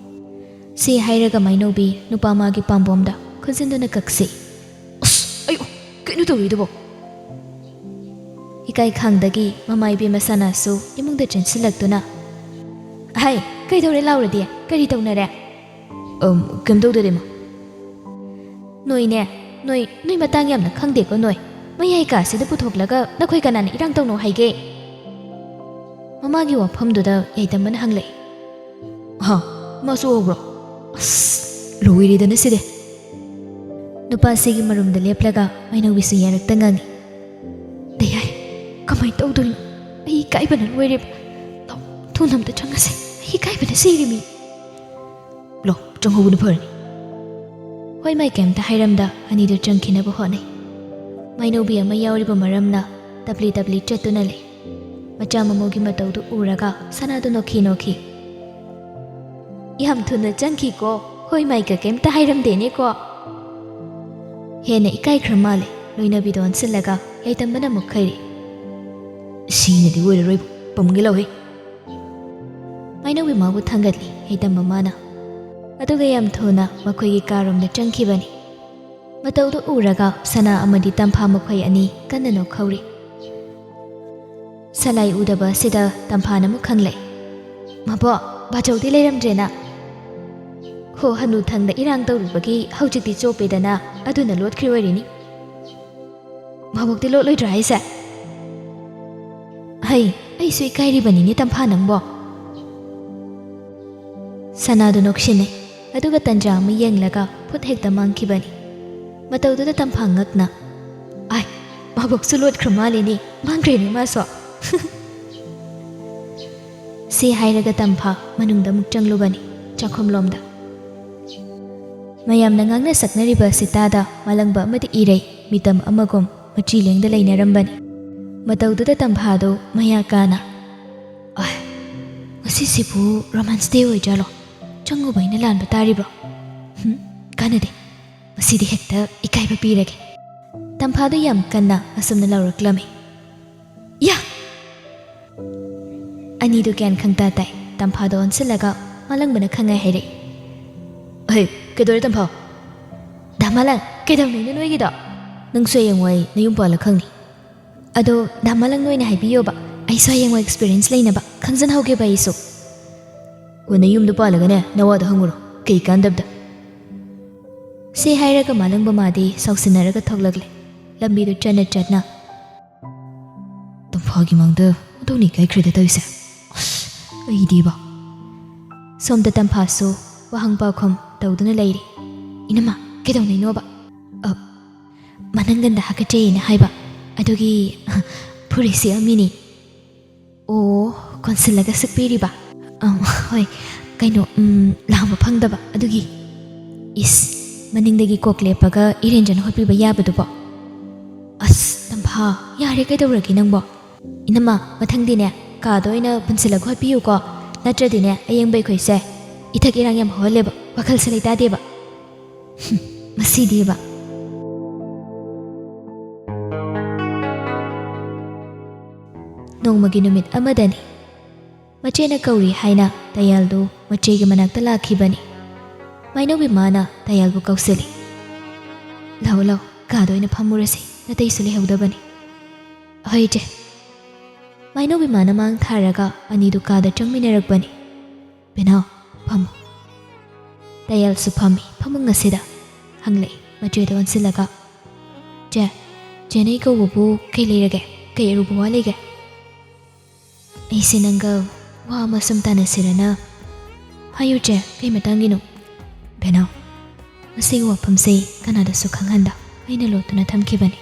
ꯁꯤ ꯍꯥꯏꯔꯒ ꯃꯥꯏꯅꯧꯕꯤ ꯅꯨꯄꯥ ꯃꯥꯒꯤ ꯄꯥꯝꯕꯣꯝꯗ ꯈꯨꯖꯤꯟꯗꯨꯅ ꯀꯛꯁꯤ꯫ "ꯑꯁ, ꯑꯌꯣ, ꯀꯩꯅꯣ ꯇꯧꯔꯤꯗꯨꯕꯣ?" ꯏꯀꯥꯏ ꯈꯥꯡꯗꯒꯤ ꯃꯃꯥ ꯏꯕꯦꯝꯃ ꯁꯅꯥꯁꯨ ꯏꯃꯨꯡꯗ ꯆꯦꯟꯁꯤꯜꯂꯛꯇꯨꯅ, "ꯍꯥꯏ, ꯀꯩꯗꯧꯔꯦ ꯂꯥꯎꯔꯗꯤ? ꯀꯔꯤ ꯇꯧꯅꯔꯦ?" "ꯑꯝ, ꯀꯩꯝ ꯇꯧꯗꯦꯗ, ꯏꯃꯥ꯫" "ꯅꯣꯏꯅꯦ, ꯅꯣꯏ, ꯅꯣꯏ ꯃꯇꯥꯡ ꯌꯥꯝꯅ ꯈꯪꯗꯦꯀꯣ ꯅꯣꯏ꯫ ꯃꯌꯥꯏ ꯀꯥꯁꯤꯗ ꯄꯨꯊꯣꯛꯂꯒ ꯅꯈꯣꯏ ꯀꯅꯥꯅ ꯏꯔꯥꯡ ꯇꯧꯅꯣ ꯍꯥꯏꯒꯦ?" ꯃꯃꯥꯒꯤ ꯋꯥꯐꯝꯗꯨꯗ ꯌꯥꯏꯇꯝꯕꯅ ꯍꯪꯂꯛꯏ꯫ "ꯍꯥ, ꯃꯥꯁꯨ ꯎꯍꯧꯕ꯭ꯔꯣ? ꯑꯁ, ꯂꯣꯏꯔꯦꯗꯅ ꯁꯤꯗꯤ!" ꯅꯨꯄꯥꯁꯤꯒꯤ ꯃꯔꯨꯝꯗ ꯂꯦꯞꯂꯒ ꯃꯥꯏꯅꯧꯕꯤꯁꯨ ꯌꯥꯔꯛꯇ ꯉꯥꯡꯉꯤ꯫ "ꯗꯌꯥꯏ, ꯀꯃꯥꯏꯅ ꯇꯧꯗꯣꯏꯅꯣ? ꯑꯩ ꯏꯀꯥꯏꯕꯅ ꯂꯣꯏꯔꯦꯕ꯫ ꯂꯥꯎ, ꯊꯨꯅ ꯑꯝꯇ ꯆꯪꯉꯁꯦ꯫ ꯑꯩ ꯏꯀꯥꯏꯕꯅ ꯁꯤꯔꯦꯃꯤ꯫" "ꯂꯥꯎ, ꯆꯪꯍꯧꯕꯅ ꯐꯔꯅꯤ꯫" ꯍꯣꯏ ꯃꯥꯏ ꯀꯩꯝꯇ ꯍꯥꯏꯔꯝꯗ ꯑꯅꯤꯗꯨ ꯆꯪꯈꯤꯅꯕ ꯍꯣꯠꯅꯩ꯫ ꯃꯥꯏꯅꯧꯕꯤ ꯑꯃ ꯌꯥꯎꯔꯤꯕ ꯃꯔꯝꯅ ꯇꯞꯂꯤ ꯇꯞꯂꯤ ꯆꯠꯇꯨꯅ ꯂꯩ꯫ ꯃꯆꯥ ꯃꯃꯧꯒꯤ ꯃꯇꯧꯗꯨ ꯎꯔꯒ ꯁꯅꯥꯗꯨ ꯅꯣꯛꯈꯤ ꯅꯣꯛꯈꯤ꯫ "ꯌꯥꯝ ꯊꯨꯅ ꯆꯪꯈꯤꯀꯣ, ꯍꯣꯏ ꯃꯥꯏꯒ ꯀꯩꯝꯇ ꯍꯥꯏꯔꯝꯗꯦꯅꯦꯀꯣ꯫" ꯍꯦꯟꯅ ꯏꯀꯥꯏꯈ꯭ꯔ ꯃꯥꯜꯂꯦ꯫ ꯂꯣꯏꯅꯕꯤꯗ ꯑꯣꯟꯁꯤꯜꯂꯒ ꯌꯥꯏꯇꯝꯕꯅ ꯑꯃꯨꯛ ꯈꯩꯔꯤ꯫ "ꯁꯤꯅꯗꯤ ꯑꯣꯏꯔꯔꯣꯏꯕꯨ, ꯄꯝꯒꯦ ꯂꯧꯍꯦ꯫" ꯃꯥꯏꯅꯧꯕꯤ ꯃꯥꯕꯨ ꯊꯥꯡꯒꯠꯂꯤ ꯌꯥꯏꯇꯝꯕ ꯃꯥꯅ꯫ ꯑꯗꯨꯒ ꯌꯥꯝ ꯊꯨꯅ ꯃꯈꯣꯏꯒꯤ ꯀꯥꯔꯣꯝꯗ ꯆꯪꯈꯤꯕꯅꯤ꯫ ꯃꯇꯧꯗꯨ ꯎꯔꯒ ꯁꯅꯥ ꯑꯃꯗꯤ ꯇꯝꯐꯥ ꯃꯈꯣꯏ ꯑꯅꯤ ꯀꯟꯅ ꯅꯣꯛꯍꯧꯔꯤ꯫ ꯁꯂꯥꯏ ꯎꯗꯕ ꯑꯁꯤꯗ ꯇꯝꯐꯥꯅ ꯑꯃꯨꯛ ꯈꯪꯂꯦ꯫ "ꯃꯕꯣꯛ, ꯕꯥꯆꯧꯗꯤ ꯂꯩꯔꯝꯗ꯭ꯔꯦꯅ?" "ꯍꯣ, ꯍꯅꯨꯊꯪꯗ ꯏꯔꯥꯡ ꯇꯧꯔꯨꯕꯒꯤ ꯍꯧꯖꯤꯛꯇꯤ ꯆꯣꯞꯄꯦꯗꯅ, ꯑꯗꯨꯅ ꯂꯣꯠꯈ꯭ꯔꯤ ꯑꯣꯏꯔꯤꯅꯤ꯫" "ꯃꯕꯣꯛꯇꯤ ꯂꯣꯠꯂꯣꯏꯗ꯭ꯔꯥ ꯍꯥꯏꯁꯦ?" "ꯍꯩ, ꯑꯩꯁꯨ ꯏꯀꯥꯏꯔꯤꯕꯅꯤꯅꯦ ꯇꯝꯐꯥ ꯅꯪꯕꯣ꯫" ꯁꯅꯥꯗꯨ ꯅꯣꯛꯁꯤꯟꯅꯩ, ꯑꯗꯨꯒ ꯇꯟꯖꯥ ꯑꯃ ꯌꯦꯡꯂꯒ ꯐꯨꯠ ꯍꯦꯛꯇ ꯃꯥꯡꯈꯤꯕꯅꯤ꯫ ꯃꯇꯧꯗꯨꯗ ꯇꯝꯐꯥ ꯉꯛꯅ, "ꯑꯥꯏ, ꯃꯕꯣꯛꯁꯨ ꯂꯣꯠꯈ꯭ꯔ ꯃꯥꯜꯂꯦꯅꯦ, ꯃꯥꯡꯈ꯭ꯔꯦꯅꯦ ꯃꯥꯁꯨ꯫" ꯁꯤ ꯍꯥꯏꯔꯒ ꯇꯝꯐꯥ ꯃꯅꯨꯡꯗ ꯑꯃꯨꯛ ꯆꯪꯂꯨꯕꯅꯤ, ꯆꯥꯛꯈꯨꯝꯂꯣꯝꯗ꯫ ꯃꯌꯥꯝꯅ ꯉꯥꯡꯅ ꯁꯛꯅꯔꯤꯕ ꯑꯁꯤ ꯇꯥꯗ ꯃꯥꯂꯪꯕ ꯑꯃꯗꯤ ꯏꯔꯩ ꯃꯤꯇꯝ ꯑꯃꯒꯨꯝ ꯃꯆꯤ ꯂꯦꯡꯗ ꯂꯩꯅꯔꯝꯕꯅꯤ꯫ ꯃꯇꯧꯗꯨꯗ ꯇꯝꯐꯥꯗꯨ ꯃꯌꯥ ꯀꯥꯅ, "ꯑꯥꯏ, ꯉꯁꯤꯁꯤꯕꯨ romance day ꯑꯣꯏꯖꯥꯠꯂꯣ? ꯆꯪꯉꯨꯕ ꯑꯩꯅ ꯂꯥꯟꯕ ꯇꯥꯔꯤꯕ꯭ꯔꯣ? ꯍꯨꯝ, ꯀꯥꯟꯅꯗꯦ꯫ ꯉꯁꯤꯗꯤ ꯍꯦꯛꯇ ꯏꯀꯥꯏꯕ ꯄꯤꯔꯒꯦ꯫" ꯇꯝꯐꯥꯗꯨ ꯌꯥꯝ ꯀꯟꯅ ꯑꯁꯨꯝꯅ ꯂꯥꯎꯔꯛꯂꯝꯃꯤ꯫ "ꯌꯥ!" ꯑꯅꯤꯗꯨ ꯒ꯭ꯌꯥꯟ ꯈꯪꯇꯥ ꯇꯥꯏ꯫ ꯇꯝꯐꯥꯗꯨ ꯑꯣꯟꯁꯤꯜꯂꯒ ꯃꯥꯂꯪꯕꯅ ꯈꯪꯉꯥꯏ ꯍꯥꯏꯔꯛꯏ꯫ "ꯍꯩ, ꯀꯩꯗꯧꯔꯦ ꯇꯝꯐꯥ?" "ꯗꯥ ꯃꯥꯂꯪ, ꯀꯩꯗꯧꯅꯩꯅꯣ ꯅꯣꯏꯒꯤꯗꯣ?" "ꯅꯪꯁꯨ ꯍꯌꯦꯡꯋꯥꯏ ꯅꯌꯨꯝ ꯄꯥꯜꯂ ꯈꯪꯅꯤ꯫" "ꯑꯗꯣ ꯗꯥ ꯃꯥꯂꯪ ꯅꯣꯏꯅ ꯍꯥꯏꯕꯤꯌꯣꯕ, ꯑꯩꯁꯨ ꯍꯌꯦꯡꯋꯥꯏ experience ꯂꯩꯅꯕ ꯈꯪꯖꯟꯍꯧꯒꯦꯕ ꯑꯩꯁꯨ꯫" "ꯑꯣ, ꯅꯌꯨꯝꯗ ꯄꯥꯜꯂꯒꯅꯦ ꯅꯋꯥꯗ ꯍꯪꯉꯨꯔꯣ, ꯀꯩ ꯀꯥꯟꯗꯕꯗ꯫" ꯁꯤ ꯍꯥꯏꯔꯒ ꯃꯥꯂꯪꯕ ꯃꯥꯗꯤ ꯁꯥꯎꯁꯤꯟꯅꯔꯒ ꯊꯣꯛꯂꯛꯂꯦ, ꯂꯝꯕꯤꯗꯨ ꯆꯠꯅ ꯆꯠꯅ꯫ "ꯇꯝꯐꯥꯒꯤ ꯃꯥꯡꯗ ꯑꯗꯨꯅꯤ ꯀꯥꯏꯈ꯭ꯔꯦꯗ ꯇꯧꯔꯤꯁꯦ꯫ ꯑꯁ, ꯑꯩꯗꯤꯕ꯫" ꯁꯣꯝꯗ ꯇꯝꯐꯥꯁꯨ ꯋꯥꯍꯪ ꯄꯥꯎꯈꯨꯝ ꯇꯧꯗꯨꯅ ꯂꯩꯔꯤ꯫ "ꯏꯅꯝꯃ, ꯀꯩꯗꯧꯅꯩꯅꯣꯕ?" "ꯑ, ꯃꯅꯪꯒꯟꯗ ꯍꯥꯀꯠꯆꯩꯅ ꯍꯥꯏꯕ, ꯑꯗꯨꯒꯤ, ꯑ, ꯐꯨꯔꯤꯠ ꯁꯦꯠꯂꯝꯃꯤꯅꯤ꯫" "ꯑꯣ, ꯀꯣꯟꯁꯤꯜꯂꯒ ꯁꯨꯞꯄꯤꯔꯤꯕ?" "ꯑ, ꯍꯣꯏ, ꯀꯩꯅꯣ, ꯎꯝ, ꯂꯥꯡꯕ ꯐꯪꯗꯕ ꯑꯗꯨꯒꯤ꯫" "ꯏꯁ, ꯃꯅꯤꯡꯗꯒꯤ ꯀꯣꯛ ꯂꯦꯞꯄꯒ ꯏꯔꯦꯟꯖꯅ ꯍꯣꯠꯄꯤꯕ ꯌꯥꯕꯗꯨꯕꯣ?" "ꯑꯁ, ꯇꯝꯐꯥ, ꯌꯥꯔꯦ, ꯀꯩꯗꯧꯔꯒꯦ ꯅꯪꯕꯣ?" "ꯏꯅꯝꯃ, ꯃꯊꯪꯗꯤꯅꯦ ꯀꯥꯗ ꯑꯣꯏꯅ ꯄꯨꯟꯁꯤꯜꯂꯒ ꯍꯣꯠꯄꯤꯌꯨꯀꯣ, ꯅꯠꯇ꯭ꯔꯗꯤꯅꯦ ꯑꯌꯦꯡꯕ ꯑꯩꯈꯣꯏꯁꯦ ꯏꯊꯛ ꯏꯔꯥꯡ ꯌꯥꯝ ꯍꯧꯍꯜꯂꯦꯕ, ꯋꯥꯈꯜꯁꯦ ꯂꯩꯇꯥꯗꯦꯕ꯫" ꯍꯨꯝ, ꯃꯁꯤꯗꯤꯕ꯫ ꯅꯣꯡꯃꯒꯤ ꯅꯨꯃꯤꯠ ꯑꯃꯗꯅꯤ꯫ ꯃꯆꯦꯅ ꯀꯧꯔꯤ ꯍꯥꯏꯅ ꯇꯌꯥꯜꯗꯨ ꯃꯆꯦꯒꯤ ꯃꯅꯥꯛꯇ ꯂꯥꯛꯈꯤꯕꯅꯤ꯫ ꯃꯥꯏꯅꯧꯕꯤ ꯃꯥꯅ ꯇꯌꯥꯜꯕꯨ ꯀꯧꯁꯤꯜꯂꯤ꯫ "ꯂꯥꯛꯑꯣ, ꯂꯥꯛꯑꯣ, ꯀꯥꯗ ꯑꯣꯏꯅ ꯐꯝꯃꯨꯔꯁꯤ, ꯅꯇꯩꯁꯨ ꯂꯩꯍꯧꯗꯕꯅꯤ꯫" "ꯑꯍꯣꯏ, ꯏꯆꯦ꯫" ꯃꯥꯏꯅꯧꯕꯤ ꯃꯥꯅ ꯃꯥꯡ ꯊꯥꯔꯒ ꯑꯅꯤꯗꯨ ꯀꯥꯗ ꯆꯪꯃꯤꯟꯅꯔꯛꯄꯅꯤ꯫ "ꯕꯦꯅꯥꯎ, ꯐꯝꯃꯨ꯫" ꯇꯌꯥꯜꯁꯨ ꯐꯝꯃꯤ ꯐꯃꯨꯡ ꯑꯁꯤꯗ꯫ ꯍꯪꯂꯛꯏ ꯃꯆꯦꯗ ꯑꯣꯟꯁꯤꯜꯂꯒ, "ꯆꯦ, ꯆꯦꯅ ꯑꯩ ꯀꯧꯕꯕꯨ ꯀꯩ ꯂꯩꯔꯒꯦ? ꯀꯩ ꯑꯔꯨꯕ ꯋꯥ ꯂꯩꯒꯦ?" "ꯑꯩꯁꯦ ꯅꯪꯒ ꯋꯥ ꯑꯃ ꯁꯨꯝ ꯇꯥꯟꯅꯁꯤꯔꯅ꯫" "ꯍꯥꯏꯌꯨ ꯆꯦ, ꯀꯩ ꯃꯇꯥꯡꯒꯤꯅꯣ?" "ꯕꯦꯅꯥꯎ, ꯃꯁꯤꯒꯤ ꯋꯥꯐꯝꯁꯦ ꯀꯅꯥꯗꯁꯨ ꯈꯪꯍꯟꯗ ꯑꯩꯅ ꯂꯣꯠꯇꯨꯅ ꯊꯝꯈꯤꯕꯅꯤ꯫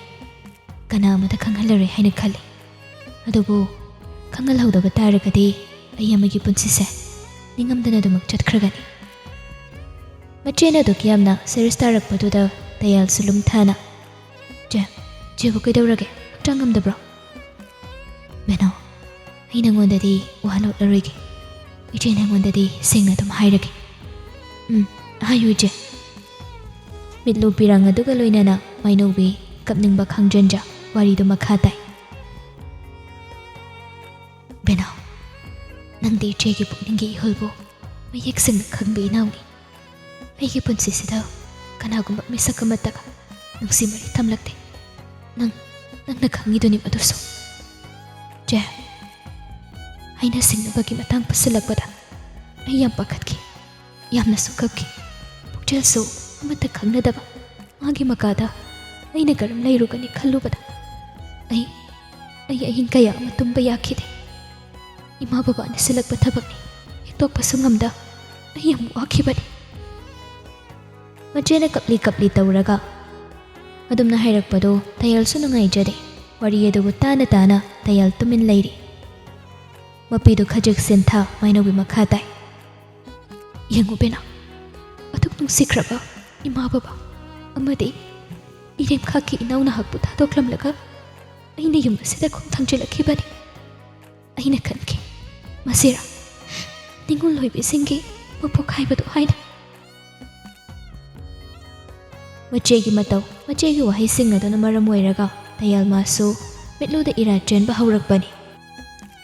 ꯀꯅꯥ ꯑꯃꯗ ꯈꯪꯍꯜꯂꯔꯣꯏ ꯍꯥꯏꯅ ꯈꯜꯂꯤ꯫ ꯑꯗꯨꯕꯨ ꯈꯪꯍꯜꯍꯧꯗꯕ ꯇꯥꯔꯒꯗꯤ ꯑꯩ ꯑꯃꯒꯤ ꯄꯨꯟꯁꯤꯁꯦ ꯅꯤꯡꯉꯝꯗꯅ ꯑꯗꯨꯃꯛ ꯆꯠꯈ꯭ꯔꯒꯅꯤ꯫" ꯃꯆꯦꯅ ꯑꯗꯨꯛ ꯌꯥꯝꯅ ꯁꯦꯔꯤꯌꯁ ꯇꯥꯔꯛꯄꯗꯨꯗ ꯇꯌꯥꯜꯁꯨ ꯂꯨꯝꯊꯥꯅ, "ꯆꯦ, ꯆꯦꯕꯨ ꯀꯩꯗꯧꯔꯒꯦ? ꯍꯛꯆꯥꯡ ꯉꯝꯗꯕ꯭ꯔꯣ?" "ꯕꯦꯅꯥꯎ, ꯑꯩ ꯅꯉꯣꯟꯗꯗꯤ ꯋꯥ ꯂꯣꯠꯂꯔꯣꯏꯒꯦ꯫ ꯏꯆꯦ ꯅꯉꯣꯟꯗꯗꯤ ꯁꯦꯡꯅ ꯑꯗꯨꯝ ꯍꯥꯏꯔꯒꯦ꯫" "ꯎꯝ, ꯍꯥꯏꯌꯨ ꯏꯆꯦ꯫" ꯃꯤꯠꯂꯨ ꯄꯤꯔꯥꯡ ꯑꯗꯨꯒ ꯂꯣꯏꯅꯅ ꯃꯥꯏꯅꯧꯕꯤ ꯀꯞꯅꯤꯡꯕ ꯈꯥꯡꯖꯟꯖ ꯋꯥꯔꯤꯗꯨ ꯃꯈꯥ ꯇꯥꯏ꯫ "ꯕꯦꯅꯥꯎ, ꯅꯪꯗꯤ ꯏꯆꯦꯒꯤ ꯄꯨꯛꯅꯤꯡꯒꯤ ꯏꯍꯨꯜꯕꯨ ꯃꯌꯦꯛ ꯁꯦꯡꯅ ꯈꯪꯕ ꯏꯅꯥꯎꯅꯤ꯫ ꯑꯩꯒꯤ ꯄꯨꯟꯁꯤꯁꯤꯗ ꯀꯅꯥꯒꯨꯝꯕ ꯃꯤꯁꯛ ꯑꯃꯠꯇꯒ ꯅꯨꯡꯁꯤ ꯃꯔꯤ ꯊꯝꯂꯛꯇꯦ꯫ ꯅꯪ, ꯅꯪꯅ ꯈꯪꯉꯤꯗꯨꯅꯤ ꯃꯗꯨꯁꯨ꯫ ꯆꯦ, ꯑꯩꯅ ꯁꯤꯡꯅꯕꯒꯤ ꯃꯇꯥꯡ ꯄꯨꯁꯤꯜꯂꯛꯄꯗ ꯑꯩ ꯌꯥꯝ ꯄꯥꯈꯠꯈꯤ, ꯌꯥꯝꯅꯁꯨ ꯀꯞꯈꯤ꯫ ꯄꯨꯛꯆꯦꯜꯁꯨ ꯑꯃꯠꯇ ꯈꯪꯅꯗꯕ ꯃꯥꯒꯤ ꯃꯀꯥꯗ ꯑꯩꯅ ꯀꯔꯝ ꯂꯩꯔꯨꯒꯅꯤ ꯈꯜꯂꯨꯕꯗ ꯑꯩ, ꯑꯩ ꯑꯍꯤꯡ ꯀꯌꯥ ꯑꯃ ꯇꯨꯝꯕ ꯌꯥꯈꯤꯗꯦ꯫ ꯏꯃꯥ ꯕꯕꯥꯅ ꯁꯤꯜꯂꯛꯄ ꯊꯕꯛꯅꯤ, ꯍꯦꯛꯇꯣꯛꯄꯁꯨ ꯉꯝꯗ ꯑꯩ ꯌꯥꯝ ꯋꯥꯈꯤꯕꯅꯤ꯫" ꯃꯆꯦꯅ ꯀꯞꯂꯤ ꯀꯞꯂꯤ ꯇꯧꯔꯒ ꯑꯗꯨꯝꯅ ꯍꯥꯏꯔꯛꯄꯗꯨ ꯇꯌꯥꯜꯁꯨ ꯅꯨꯡꯉꯥꯏꯖꯗꯦ꯫ ꯋꯥꯔꯤ ꯑꯗꯨꯕꯨ ꯇꯥꯅ ꯇꯥꯅ ꯇꯌꯥꯜ ꯇꯨꯃꯤꯟ ꯂꯩꯔꯤ꯫ ꯃꯄꯤꯗꯨ ꯈꯖꯤꯛ ꯁꯤꯟꯊ ꯃꯥꯏꯅꯧꯕꯤ ꯃꯈꯥ ꯇꯥꯏ꯫ "ꯌꯦꯡꯉꯨ ꯕꯦꯅꯥꯎ, ꯑꯗꯨꯛ ꯅꯨꯡꯁꯤꯈ꯭ꯔꯕ ꯏꯃꯥ ꯕꯕꯥ ꯑꯃꯗꯤ ꯏꯔꯦꯝ ꯈꯥꯛꯀꯤ ꯏꯅꯥꯎ ꯅꯍꯥꯛꯄꯨ ꯊꯥꯗꯣꯛꯂꯝꯂꯒ ꯑꯩꯅ ꯌꯨꯝ ꯑꯁꯤꯗ ꯈꯣꯡ ꯊꯥꯡꯖꯤꯜꯂꯛꯈꯤꯕꯅꯤ꯫ ꯑꯩꯅ ꯈꯟꯈꯤ, ꯃꯁꯤꯔꯥ ꯅꯤꯉꯣꯜ ꯑꯣꯏꯕꯤꯁꯤꯡꯒꯤ ꯃꯄꯣꯛ ꯍꯥꯏꯕꯗꯨ ꯍꯥꯏꯅ꯫" ꯃꯆꯦꯒꯤ ꯃꯇꯧ, ꯃꯆꯦꯒꯤ ꯋꯥꯍꯩꯁꯤꯡ ꯑꯗꯨꯅ ꯃꯔꯝ ꯑꯣꯏꯔꯒ ꯇꯌꯥꯜꯃꯥꯁꯨ ꯃꯤꯠꯂꯨꯗ ꯏꯔꯥ ꯆꯦꯟꯕ ꯍꯧꯔꯛꯄꯅꯤ꯫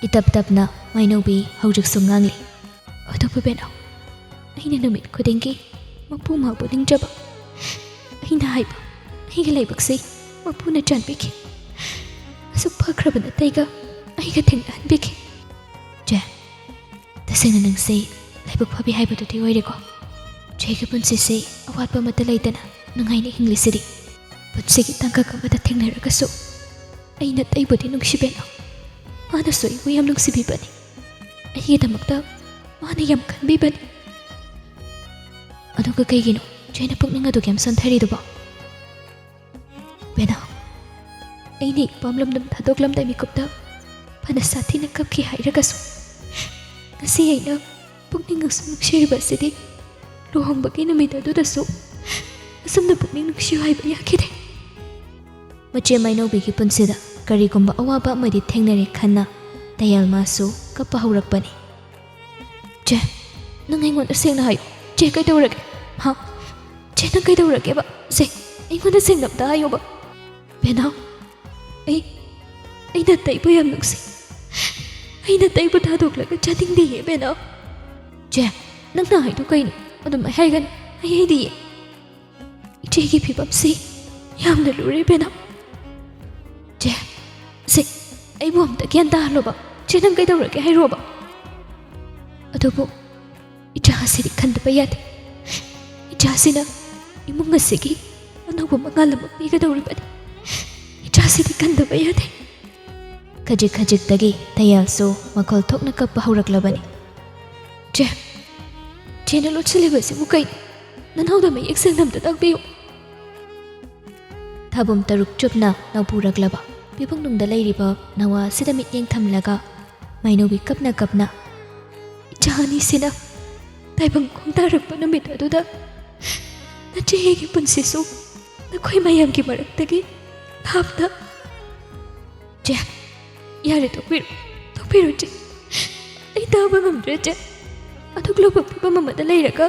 ꯏꯇꯞ ꯇꯞꯅ ꯃꯥꯏꯅꯧꯕꯤ ꯍꯧꯖꯤꯛꯁꯨ ꯉꯥꯡꯂꯤ꯫ "ꯑꯗꯨꯕꯨ ꯕꯦꯅꯥꯎ, ꯑꯩꯅ ꯅꯨꯃꯤꯠ ꯈꯨꯗꯤꯡꯒꯤ ꯃꯄꯨ ꯃꯥꯕꯨ ꯅꯤꯡꯖꯕ, ꯑꯩꯅ ꯍꯥꯏꯕ ꯑꯩꯒꯤ ꯂꯥꯏꯕꯛꯁꯤ ꯃꯄꯨꯅ ꯆꯥꯟꯕꯤꯈꯤ꯫ ꯑꯁꯨꯛ ꯐꯈ꯭ꯔꯕ ꯅꯇꯩꯒ ꯑꯩꯒ ꯊꯦꯡꯅꯍꯟꯕꯤꯈꯤ꯫ ꯆꯦ, ꯇꯁꯦꯡꯅ ꯅꯪꯁꯦ ꯂꯥꯏꯕꯛ ꯐꯕꯤ ꯍꯥꯏꯕꯗꯨꯗꯤ ꯑꯣꯏꯔꯦꯀꯣ꯫ ꯆꯦꯒꯤ ꯄꯨꯟꯁꯤꯁꯦ ꯑꯋꯥꯠꯄ ꯑꯃꯠꯇ ꯂꯩꯇꯅ ꯅꯨꯡꯉꯥꯏꯅ ꯍꯤꯡꯂꯤꯁꯤꯗꯤ꯫ ꯄꯨꯟꯁꯤꯒꯤ ꯇꯥꯡꯀꯛ ꯑꯃꯗ ꯊꯦꯡꯅꯔꯒꯁꯨ ꯑꯩꯅ ꯇꯩꯕꯨꯗꯤ ꯅꯨꯡꯁꯤꯕꯦꯅ꯫ ꯃꯥꯅꯁꯨ ꯑꯩꯕꯨ ꯌꯥꯝ ꯅꯨꯡꯁꯤꯕꯤꯕꯅꯤ꯫ ꯑꯩꯒꯤꯗꯃꯛꯇ ꯃꯥꯅ ꯌꯥꯝ ꯈꯟꯕꯤꯕꯅꯤ꯫ ꯑꯗꯨꯒ ꯀꯩꯒꯤꯅꯣ ꯆꯦꯅ ꯄꯨꯛꯅꯤꯡ ꯑꯗꯨꯛ ꯌꯥꯝ ꯁꯣꯟꯊꯔꯤꯗꯨꯕꯣ? ꯕꯦꯅꯥꯎ, ꯑꯩꯅ ꯏꯄꯥꯝ ꯂꯝꯗꯝ ꯊꯥꯗꯣꯛꯂꯝꯗꯥꯏ ꯃꯤꯀꯨꯞꯇ ꯐꯅ ꯁꯥꯊꯤꯅ ꯀꯞꯈꯤ ꯍꯥꯏꯔꯒꯁꯨ, ꯉꯁꯤ ꯑꯩꯅ ꯄꯨꯛꯅꯤꯡ ꯑꯁꯨꯝ ꯅꯨꯡꯁꯤꯔꯤꯕ ꯑꯁꯤꯗꯤ ꯂꯨꯍꯣꯡꯕꯒꯤ ꯅꯨꯃꯤꯠ ꯑꯗꯨꯗꯁꯨ ꯑꯁꯨꯝꯅ ꯄꯨꯛꯅꯤꯡ ꯅꯨꯡꯁꯤꯌꯨ ꯍꯥꯏꯕ ꯌꯥꯈꯤꯗꯦ꯫ ꯃꯆꯦ ꯃꯥꯏꯅꯧꯕꯤꯒꯤ ꯄꯨꯟꯁꯤꯗ ꯀꯔꯤꯒꯨꯝꯕ ꯑꯋꯥꯕ ꯑꯃꯗꯤ ꯊꯦꯡꯅꯔꯦ ꯈꯟꯅ ꯇꯌꯥꯜ ꯃꯥꯁꯨ ꯀꯞꯄ ꯍꯧꯔꯛꯄꯅꯤ꯫ ꯆꯦ, ꯅꯪ ꯑꯩꯉꯣꯟꯗ ꯁꯦꯡꯅ ꯍꯥꯏꯌꯨ꯫ ꯆꯦ, ꯀꯩꯗꯧꯔꯒꯦ? ꯍꯥ? ꯆꯦ, ꯅꯪ ꯀꯩꯗꯧꯔꯒꯦꯕ? ꯆꯦ, ꯑꯩꯉꯣꯟꯗ ꯁꯦꯡꯅ ꯑꯝꯇ ꯍꯥꯏꯌꯣꯕ꯫ ꯕꯦꯅꯥꯎ, ꯑꯩ, ꯑꯩ ꯅꯇꯩꯕꯨ ꯌꯥꯝ ꯅꯨꯡꯁꯤ꯫ ꯑꯩ ꯅꯇꯩꯕꯨ ꯊꯥꯗꯣꯛꯂꯒ ꯆꯥꯅꯤꯡꯗꯤꯌꯦ, ꯕꯦꯅꯥꯎ꯫ ꯆꯦ, ꯅꯪꯅ ꯍꯥꯏꯗꯨ ꯀꯩꯅꯣ? ꯑꯗꯨꯃꯥꯏ ꯍꯥꯏꯒꯅꯨ꯫ ꯑꯩ ꯍꯥꯏꯗꯤꯌꯦ꯫ ꯏꯆꯦꯒꯤ ꯐꯤꯕꯝꯁꯤ ꯌꯥꯝꯅ ꯂꯨꯔꯦ, ꯕꯦꯅꯥꯎ꯫ ꯆꯦ, ꯁꯦ, ꯑꯩꯕꯨ ꯑꯝꯇ ꯒ꯭ꯌꯥꯟ ꯇꯥꯍꯜꯂꯣꯕ꯫ ꯆꯦ, ꯅꯪ ꯀꯩꯗꯧꯔꯒꯦ ꯍꯥꯏꯔꯣꯕ꯫ ꯑꯗꯨꯕꯨ ꯏꯆꯥ ꯑꯁꯤꯗꯤ ꯈꯟꯗꯕ ꯌꯥꯗꯦ꯫ ꯏꯆꯥꯁꯤꯅ ꯏꯃꯨꯡ ꯑꯁꯤꯒꯤ ꯑꯅꯧꯕ ꯃꯉꯥꯜ ꯑꯃ ꯄꯤꯒꯗꯧꯔꯤꯕꯅꯤ꯫ ꯏꯆꯥꯁꯤꯗꯤ ꯈꯟꯗꯕ ꯌꯥꯗꯦ꯫ ꯈꯖꯤꯛ ꯈꯖꯤꯛꯇꯒꯤ ꯇꯌꯥꯜꯁꯨ ꯃꯈꯣꯜ ꯊꯣꯛꯅ ꯀꯞꯄ ꯍꯧꯔꯛꯂꯕꯅꯤ꯫ ꯆꯦ, ꯆꯦꯅ ꯂꯣꯠꯁꯤꯜꯂꯤꯕꯁꯤꯕꯨ ꯀꯩꯅꯣ? ꯅꯅꯥꯎꯗ ꯃꯌꯦꯛ ꯁꯦꯡꯅ ꯑꯝꯇ ꯇꯥꯛꯄꯤꯌꯨ꯫ ꯊꯥꯕꯨꯝ ꯇꯔꯨꯛ ꯆꯨꯞꯅ ꯅꯧꯄꯨꯔꯛꯂꯕ ꯐꯤꯕꯨꯡꯅꯨꯡꯗ ꯂꯩꯔꯤꯕ ꯅꯋꯥ ꯑꯁꯤꯗ ꯃꯤꯠꯌꯦꯡ ꯊꯝꯂꯒ ꯃꯥꯏꯅꯧꯕꯤ ꯀꯞꯅ ꯀꯞꯅ, "ꯏꯆꯥ ꯑꯅꯤꯁꯤꯅ ꯇꯥꯏꯕꯪ ꯈꯣꯡꯗꯥꯔꯛꯄ ꯅꯨꯃꯤꯠ ꯑꯗꯨꯗ ꯅꯆꯦꯒꯤ ꯄꯨꯟꯁꯤꯁꯨ ꯅꯈꯣꯏ ꯃꯌꯥꯝꯒꯤ ꯃꯔꯛꯇꯒꯤ ꯂꯥꯞꯅ"꯫ ꯆꯦ, ꯌꯥꯔꯦ, ꯇꯣꯛꯄꯤꯔꯣ, ꯇꯣꯛꯄꯤꯔꯣ, ꯆꯦ꯫ ꯑꯩ ꯇꯥꯕ ꯉꯝꯗ꯭ꯔꯦ, ꯆꯦ꯫ ꯑꯗꯨꯛ ꯂꯨꯕ ꯐꯤꯕꯝ ꯑꯃꯗ ꯂꯩꯔꯒ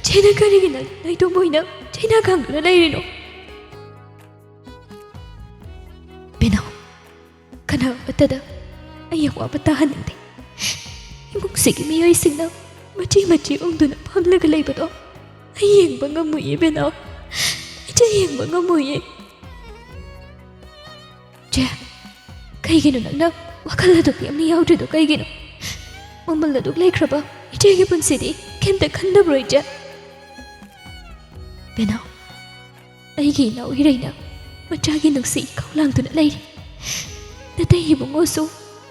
ꯆꯦꯅ ꯀꯔꯤꯒꯤ ꯅ-, ꯅꯥꯏꯇꯣꯝ ꯑꯣꯏꯅ ꯆꯩꯅꯥ ꯈꯥꯡꯗꯨꯅ ꯂꯩꯔꯤꯅꯣ? ꯕꯦꯅꯥꯎ, ꯀꯅꯥ ꯑꯃꯠꯇꯗ ꯑꯩ ꯑꯋꯥꯕ ꯇꯥꯍꯟꯅꯤꯡꯗꯦ꯫ ꯏꯃꯨꯡꯁꯤꯒꯤ ꯃꯤꯑꯣꯏꯁꯤꯡꯅ ꯃꯆꯤ ꯃꯆꯤ ꯎꯪꯗꯨꯅ ꯐꯝꯂꯒ ꯂꯩꯕꯗꯣ ꯑꯩ ꯌꯦꯡꯕ ꯉꯝꯃꯣꯏꯌꯦ, ꯕꯦꯅꯥꯎ꯫ ꯏꯆꯦ ꯌꯦꯡꯕ ꯉꯝꯃꯣꯏꯌꯦ꯫ ꯆꯦ, ꯀꯩꯒꯤꯅꯣ ꯅꯪꯅ ꯋꯥꯈꯜ ꯑꯗꯨꯛ ꯌꯥꯝꯅ ꯌꯥꯎꯗ꯭ꯔꯤꯗꯣ? ꯀꯩꯒꯤꯅꯣ? ꯃꯃꯜ ꯑꯗꯨꯛ ꯂꯩꯈ꯭ꯔꯕ ꯏꯆꯦꯒꯤ ꯄꯨꯟꯁꯤꯗꯤ ꯀꯩꯝꯇ ꯈꯟꯗꯕ꯭ꯔꯣ, ꯏꯆꯦ? ꯕꯦꯅꯥꯎ, ꯑꯩꯒꯤ ꯏꯅꯥꯎ ꯏꯔꯩꯅ ꯃꯆꯥꯒꯤ ꯅꯨꯡꯁꯤ ꯏꯈꯧ ꯂꯥꯡꯗꯨꯅ ꯂꯩꯔꯤ꯫ ꯅꯇꯩ ꯏꯕꯨꯡꯉꯣꯁꯨ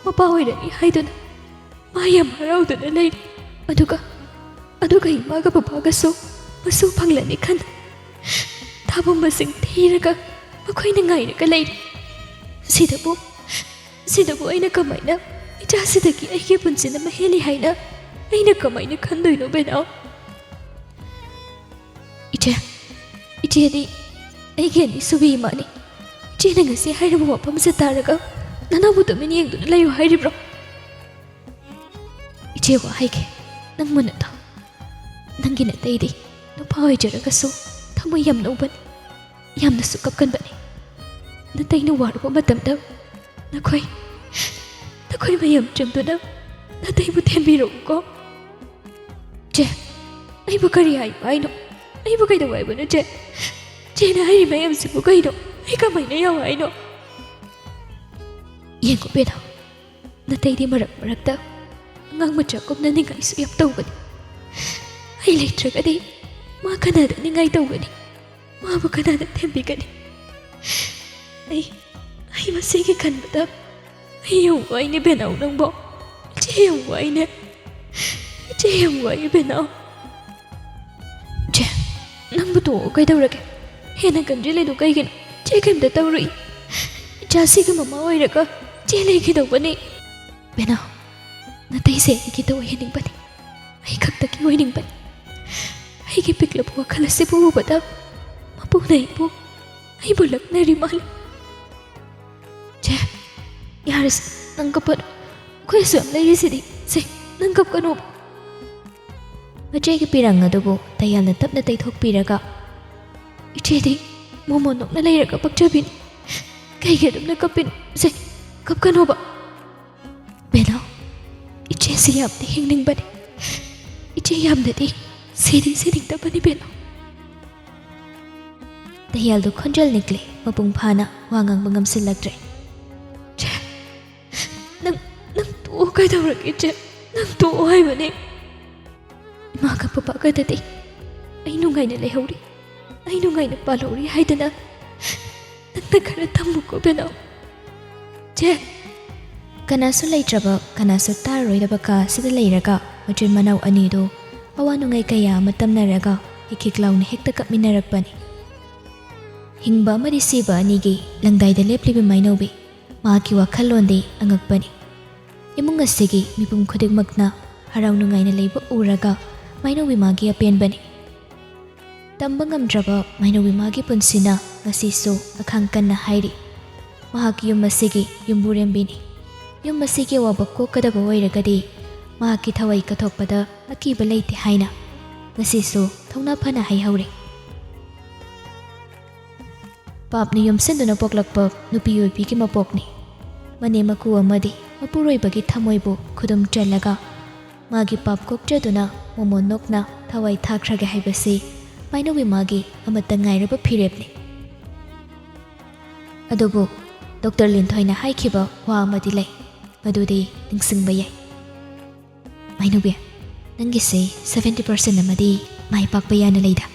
ꯃꯄꯥ ꯑꯣꯏꯔꯅꯤ ꯍꯥꯏꯗꯨꯅ ꯃꯥ ꯌꯥꯝ ꯍꯔꯥꯎꯗꯨꯅ ꯂꯩꯔꯤ꯫ ꯑꯗꯨꯒ, ꯑꯗꯨꯒ ꯏꯃꯥꯒ ꯕꯕꯥꯒꯁꯨ ꯃꯁꯨ ꯐꯪꯂꯅꯤ ꯈꯟꯅ ꯊꯥꯕꯨꯝ ꯃꯁꯤꯡ ꯊꯤꯔꯒ ꯃꯈꯣꯏꯅ ꯉꯥꯏꯔꯒ ꯂꯩꯔꯤ꯫ ꯁꯤꯗꯕꯨ, ꯁꯤꯗꯕꯨ ꯑꯩꯅ ꯀꯃꯥꯏꯅ, ꯏꯆꯥꯁꯤꯗꯒꯤ ꯑꯩꯒꯤ ꯄꯨꯟꯁꯤꯅ ꯃꯍꯦꯜꯂꯤ ꯍꯥꯏꯅ ꯑꯩꯅ ꯀꯃꯥꯏꯅ ꯈꯟꯗꯣꯏꯅꯣ, ꯕꯦꯅꯥꯎ? ꯏꯆꯦ, ꯏꯆꯦꯗꯤ ꯑꯩꯒꯤ ꯑꯅꯤꯁꯨꯕꯤ ꯏꯃꯥꯅꯤ꯫ ꯏꯆꯦꯅ ꯉꯁꯤ ꯍꯥꯏꯔꯤꯕ ꯋꯥꯐꯝꯁꯦ ꯇꯥꯔꯒ ꯅꯅꯥꯎꯕꯨ ꯇꯨꯃꯤꯟ ꯌꯦꯡꯗꯨꯅ ꯂꯩꯌꯨ ꯍꯥꯏꯔꯤꯕ꯭ꯔꯣ? ꯏꯆꯦ, ꯋꯥ ꯍꯥꯏꯒꯦ, ꯅꯪ ꯃꯨꯟꯅ ꯇꯥꯎ꯫ ꯅꯪꯒꯤ ꯅꯇꯩꯗꯤ ꯅꯨꯄꯥ ꯑꯣꯏꯖꯔꯒꯁꯨ ꯊꯃꯣꯏ ꯌꯥꯝ ꯅꯧꯕꯅꯤ, ꯌꯥꯝꯅꯁꯨ ꯀꯞꯀꯟꯕꯅꯤ꯫ ꯅꯇꯩꯅ ꯋꯥꯔꯨꯕ ꯃꯇꯝꯗ ꯅꯈꯣꯏ, ꯅꯈꯣꯏ ꯃꯌꯥꯝ ꯆꯪꯗꯨꯅ ꯅꯇꯩꯕꯨ ꯊꯦꯝꯕꯤꯔꯛꯎꯀꯣ꯫ ꯆꯦ, ꯑꯩꯕꯨ ꯀꯔꯤ ꯍꯥꯏꯌꯨ ꯍꯥꯏꯅꯣ? ꯑꯩꯕꯨ ꯀꯩꯗꯧ ꯍꯥꯏꯕꯅꯣ, ꯆꯦ? ꯆꯦꯅ ꯍꯥꯏꯔꯤ ꯃꯌꯥꯝꯁꯤꯕꯨ ꯀꯩꯅꯣ? ꯑꯩ ꯀꯃꯥꯏꯅ ꯌꯥꯎ ꯍꯥꯏꯅꯣ? ꯌꯦꯡꯉꯨ ꯕꯦꯅꯥꯎ, ꯅꯇꯩꯗꯤ ꯃꯔꯛ ꯃꯔꯛꯇ ꯑꯉꯥꯡ ꯃꯆꯥꯒꯨꯝꯅ ꯅꯤꯡꯉꯥꯏꯁꯨ ꯌꯥꯝ ꯇꯧꯕꯅꯤ꯫ ꯑꯩ ꯂꯩꯇ꯭ꯔꯒꯗꯤ ꯃꯥ ꯀꯅꯥꯗ ꯅꯤꯡꯉꯥꯏ ꯇꯧꯒꯅꯤ? ꯃꯥꯕꯨ ꯀꯅꯥꯅ ꯊꯦꯝꯕꯤꯒꯅꯤ? ꯑꯩ, ꯑꯩ ꯃꯁꯤꯒꯤ ꯈꯟꯕꯗ ꯑꯩ ꯌꯥꯝ ꯋꯥꯏꯅꯦ ꯕꯦꯅꯥꯎ ꯅꯪꯕꯣ꯫ ꯏꯆꯦ ꯌꯥꯝ ꯋꯥꯏꯅꯦ꯫ ꯏꯆꯦ ꯌꯥꯝ ꯋꯥꯏ ꯕꯦꯅꯥꯎ꯫ ꯆꯦ, ꯅꯪꯕꯨ ꯇꯣꯛꯑꯣ, ꯀꯩꯗꯧꯔꯒꯦ? ꯍꯦꯟꯅ ꯀꯟꯖꯤꯜꯂꯤꯗꯨ ꯀꯩꯒꯤꯅꯣ? ꯆꯦ ꯀꯩꯝꯇ ꯇꯧꯔꯨꯏ꯫ ꯏꯆꯥꯁꯤꯒꯤ ꯃꯃꯥ ꯑꯣꯏꯔꯒ ꯆꯦ ꯂꯩꯈꯤꯗꯧꯕꯅꯤ꯫ ꯕꯦꯅꯥꯎ, ꯅꯇꯩꯁꯦ ꯑꯩꯒꯤꯗ ꯑꯣꯏꯍꯟꯅꯤꯡꯕꯅꯤ꯫ ꯑꯩ ꯈꯛꯇꯒꯤ ꯑꯣꯏꯅꯤꯡꯕꯅꯤ꯫ ꯑꯩꯒꯤ ꯄꯤꯛꯂꯕ ꯋꯥꯈꯜ ꯑꯁꯤꯕꯨ ꯎꯕꯗ ꯃꯄꯨꯅ ꯑꯩꯕꯨ, ꯑꯩꯕꯨ ꯂꯛꯅꯔꯤ ꯃꯥꯜꯂꯤ꯫ ꯆꯦ, ꯌꯥꯔꯦꯁꯦ, ꯅꯪ ꯀꯞꯄꯅꯨ꯫ ꯑꯩꯈꯣꯏꯁꯨ ꯌꯥꯝ ꯂꯩꯔꯤꯁꯤꯗꯤ꯫ ꯁꯦ, ꯅꯪ ꯀꯞꯀꯅꯣꯕ꯫ ꯃꯆꯦꯒꯤ ꯄꯤꯔꯪ ꯑꯗꯨꯕꯨ ꯇꯌꯥꯜꯅ ꯇꯞꯅ ꯇꯩꯊꯣꯛꯄꯤꯔꯒ, "ꯏꯆꯦꯗꯤ ꯃꯣꯃꯣꯟ ꯅꯣꯛꯅ ꯂꯩꯔꯒ ꯄꯛꯆꯕꯤꯅꯤ꯫ ꯀꯩꯒꯤ ꯑꯗꯨꯝꯅ ꯀꯞꯄꯤꯅꯣ? ꯁꯦ, ꯀꯞꯀꯅꯣꯕ꯫" ꯕꯦꯅꯥꯎ, ꯏꯆꯦꯁꯤ ꯌꯥꯝꯅ ꯍꯤꯡꯅꯤꯡꯕꯅꯤ꯫ ꯏꯆꯦ ꯌꯥꯝꯅꯗꯤ ꯁꯤꯗꯤ ꯁꯤꯅꯤꯡꯗꯕꯅꯤ ꯕꯦꯅꯥꯎ꯫ ꯗꯍꯤꯌꯥꯜꯗꯨ ꯈꯣꯟꯖꯦꯜ ꯅꯤꯛꯂꯦ꯫ ꯃꯄꯨꯡ ꯐꯥꯅ ꯋꯥ ꯉꯥꯡꯕ ꯉꯝꯁꯤꯜꯂꯛꯇ꯭ꯔꯦ꯫ "ꯆꯦ, ꯅꯪ, ꯅꯪ ꯇꯣꯛꯑꯣ, ꯀꯩꯗꯧꯔꯒꯦ ꯆꯦ? ꯅꯪ ꯇꯣꯛꯑꯣ ꯍꯥꯏꯕꯅꯦ꯫ ꯏꯃꯥꯒ ꯄꯄꯥꯒꯗꯗꯤ ꯑꯩ ꯅꯨꯡꯉꯥꯏꯅ ꯂꯩꯍꯧꯔꯤ, ꯑꯩ ꯅꯨꯡꯉꯥꯏꯅ ꯄꯥꯜꯍꯧꯔꯤ ꯍꯥꯏꯗꯅ ꯅꯪꯅ ꯈꯔ ꯊꯝꯃꯨꯀꯣ ꯕꯦꯅꯥꯎ꯫ ꯆꯦ!" ꯀꯅꯥꯁꯨ ꯂꯩꯇ꯭ꯔꯕ, ꯀꯅꯥꯁꯨ ꯇꯥꯔꯔꯣꯏꯗꯕ ꯀꯥ ꯑꯁꯤꯗ ꯂꯩꯔꯒ ꯃꯆꯤꯟ ꯃꯅꯥꯎ ꯑꯅꯤꯗꯨ ꯑꯋꯥ ꯅꯨꯡꯉꯥꯏ ꯀꯌꯥ ꯑꯃ ꯇꯝꯅꯔꯒ ꯍꯤꯛ ꯍꯤꯛ ꯂꯥꯎꯅ ꯍꯦꯛꯇ ꯀꯞꯃꯤꯟꯅꯔꯛꯄꯅꯤ꯫ ꯍꯤꯡꯕ ꯑꯃꯗꯤ ꯁꯤꯕ ꯑꯅꯤꯒꯤ ꯂꯪꯗꯥꯏꯗ ꯂꯦꯞꯂꯤꯕ ꯃꯥꯏꯅꯧꯕꯤ, ꯃꯍꯥꯛꯀꯤ ꯋꯥꯈꯜꯂꯣꯟꯗꯤ ꯑꯉꯛꯄꯅꯤ꯫ ꯏꯃꯨꯡ ꯑꯁꯤꯒꯤ ꯃꯤꯄꯨꯝ ꯈꯨꯗꯤꯡꯃꯛꯅ ꯍꯔꯥꯎ ꯅꯨꯡꯉꯥꯏꯅ ꯂꯩꯕ ꯎꯔꯒ ꯃꯥꯏꯅꯧꯕꯤ ꯃꯥꯒꯤ ꯑꯄꯦꯟꯕꯅꯤ꯫ ꯇꯝꯕ ꯉꯝꯗ꯭ꯔꯕ ꯃꯥꯏꯅꯧꯕꯤ ꯃꯥꯒꯤ ꯄꯨꯟꯁꯤꯅ ꯉꯁꯤꯁꯨ ꯑꯈꯥꯡ ꯀꯟꯅ ꯍꯥꯏꯔꯤ꯫ ꯃꯍꯥꯛꯀꯤ ꯌꯨꯝ ꯑꯁꯤꯒꯤ ꯌꯨꯝꯕꯨꯔꯦꯝꯕꯤꯅꯤ꯫ ꯌꯨꯝ ꯑꯁꯤꯒꯤ ꯑꯋꯥꯕ ꯀꯣꯛꯀꯗꯕ ꯑꯣꯏꯔꯒꯗꯤ ꯃꯍꯥꯛꯀꯤ ꯊꯋꯥꯏ ꯀꯠꯊꯣꯛꯄꯗ ꯑꯀꯤꯕ ꯂꯩꯇꯦ ꯍꯥꯏꯅ ꯉꯁꯤꯁꯨ ꯊꯧꯅꯥ ꯐꯅ ꯍꯥꯏꯍꯧꯔꯤ꯫ ꯄꯥꯞꯅ ꯌꯣꯝꯁꯤꯟꯗꯨꯅ ꯄꯣꯛꯂꯛꯄ ꯅꯨꯄꯤ ꯑꯣꯏꯕꯤꯒꯤ ꯃꯄꯣꯛꯅꯤ꯫ ꯃꯅꯦꯝ ꯃꯀꯨ ꯑꯃꯗꯤ ꯃꯄꯨꯔꯣꯏꯕꯒꯤ ꯊꯃꯣꯏꯕꯨ ꯈꯨꯗꯨꯝ ꯆꯜꯂꯒ ꯃꯥꯒꯤ ꯄꯥꯞ ꯀꯣꯛꯆꯗꯨꯅ ꯃꯣꯃꯣꯟ ꯅꯣꯛꯅ ꯊꯋꯥꯏ ꯊꯥꯈ꯭ꯔꯒꯦ ꯍꯥꯏꯕꯁꯤ ꯃꯥꯏꯅꯧꯕꯤ ꯃꯥꯒꯤ ꯑꯃꯠꯇ ꯉꯥꯏꯔꯕ ꯐꯤꯔꯦꯞꯅꯤ꯫ ꯑꯗꯨꯕꯨ ꯗꯣꯛꯇꯔ ꯂꯤꯟꯊꯣꯏꯅ ꯍꯥꯏꯈꯤꯕ ꯋꯥ ꯑꯃꯗꯤ ꯂꯩ, ꯃꯗꯨꯗꯤ ꯅꯤꯡꯁꯤꯡꯕ ꯌꯥꯏ꯫ ꯃꯥꯏꯅꯧꯕꯤ, ꯅꯪꯒꯤꯁꯦ seventy percent ꯑꯃꯗꯤ ꯃꯥꯏ ꯄꯥꯛꯄ ꯌꯥꯅ ꯂꯩꯗ꯫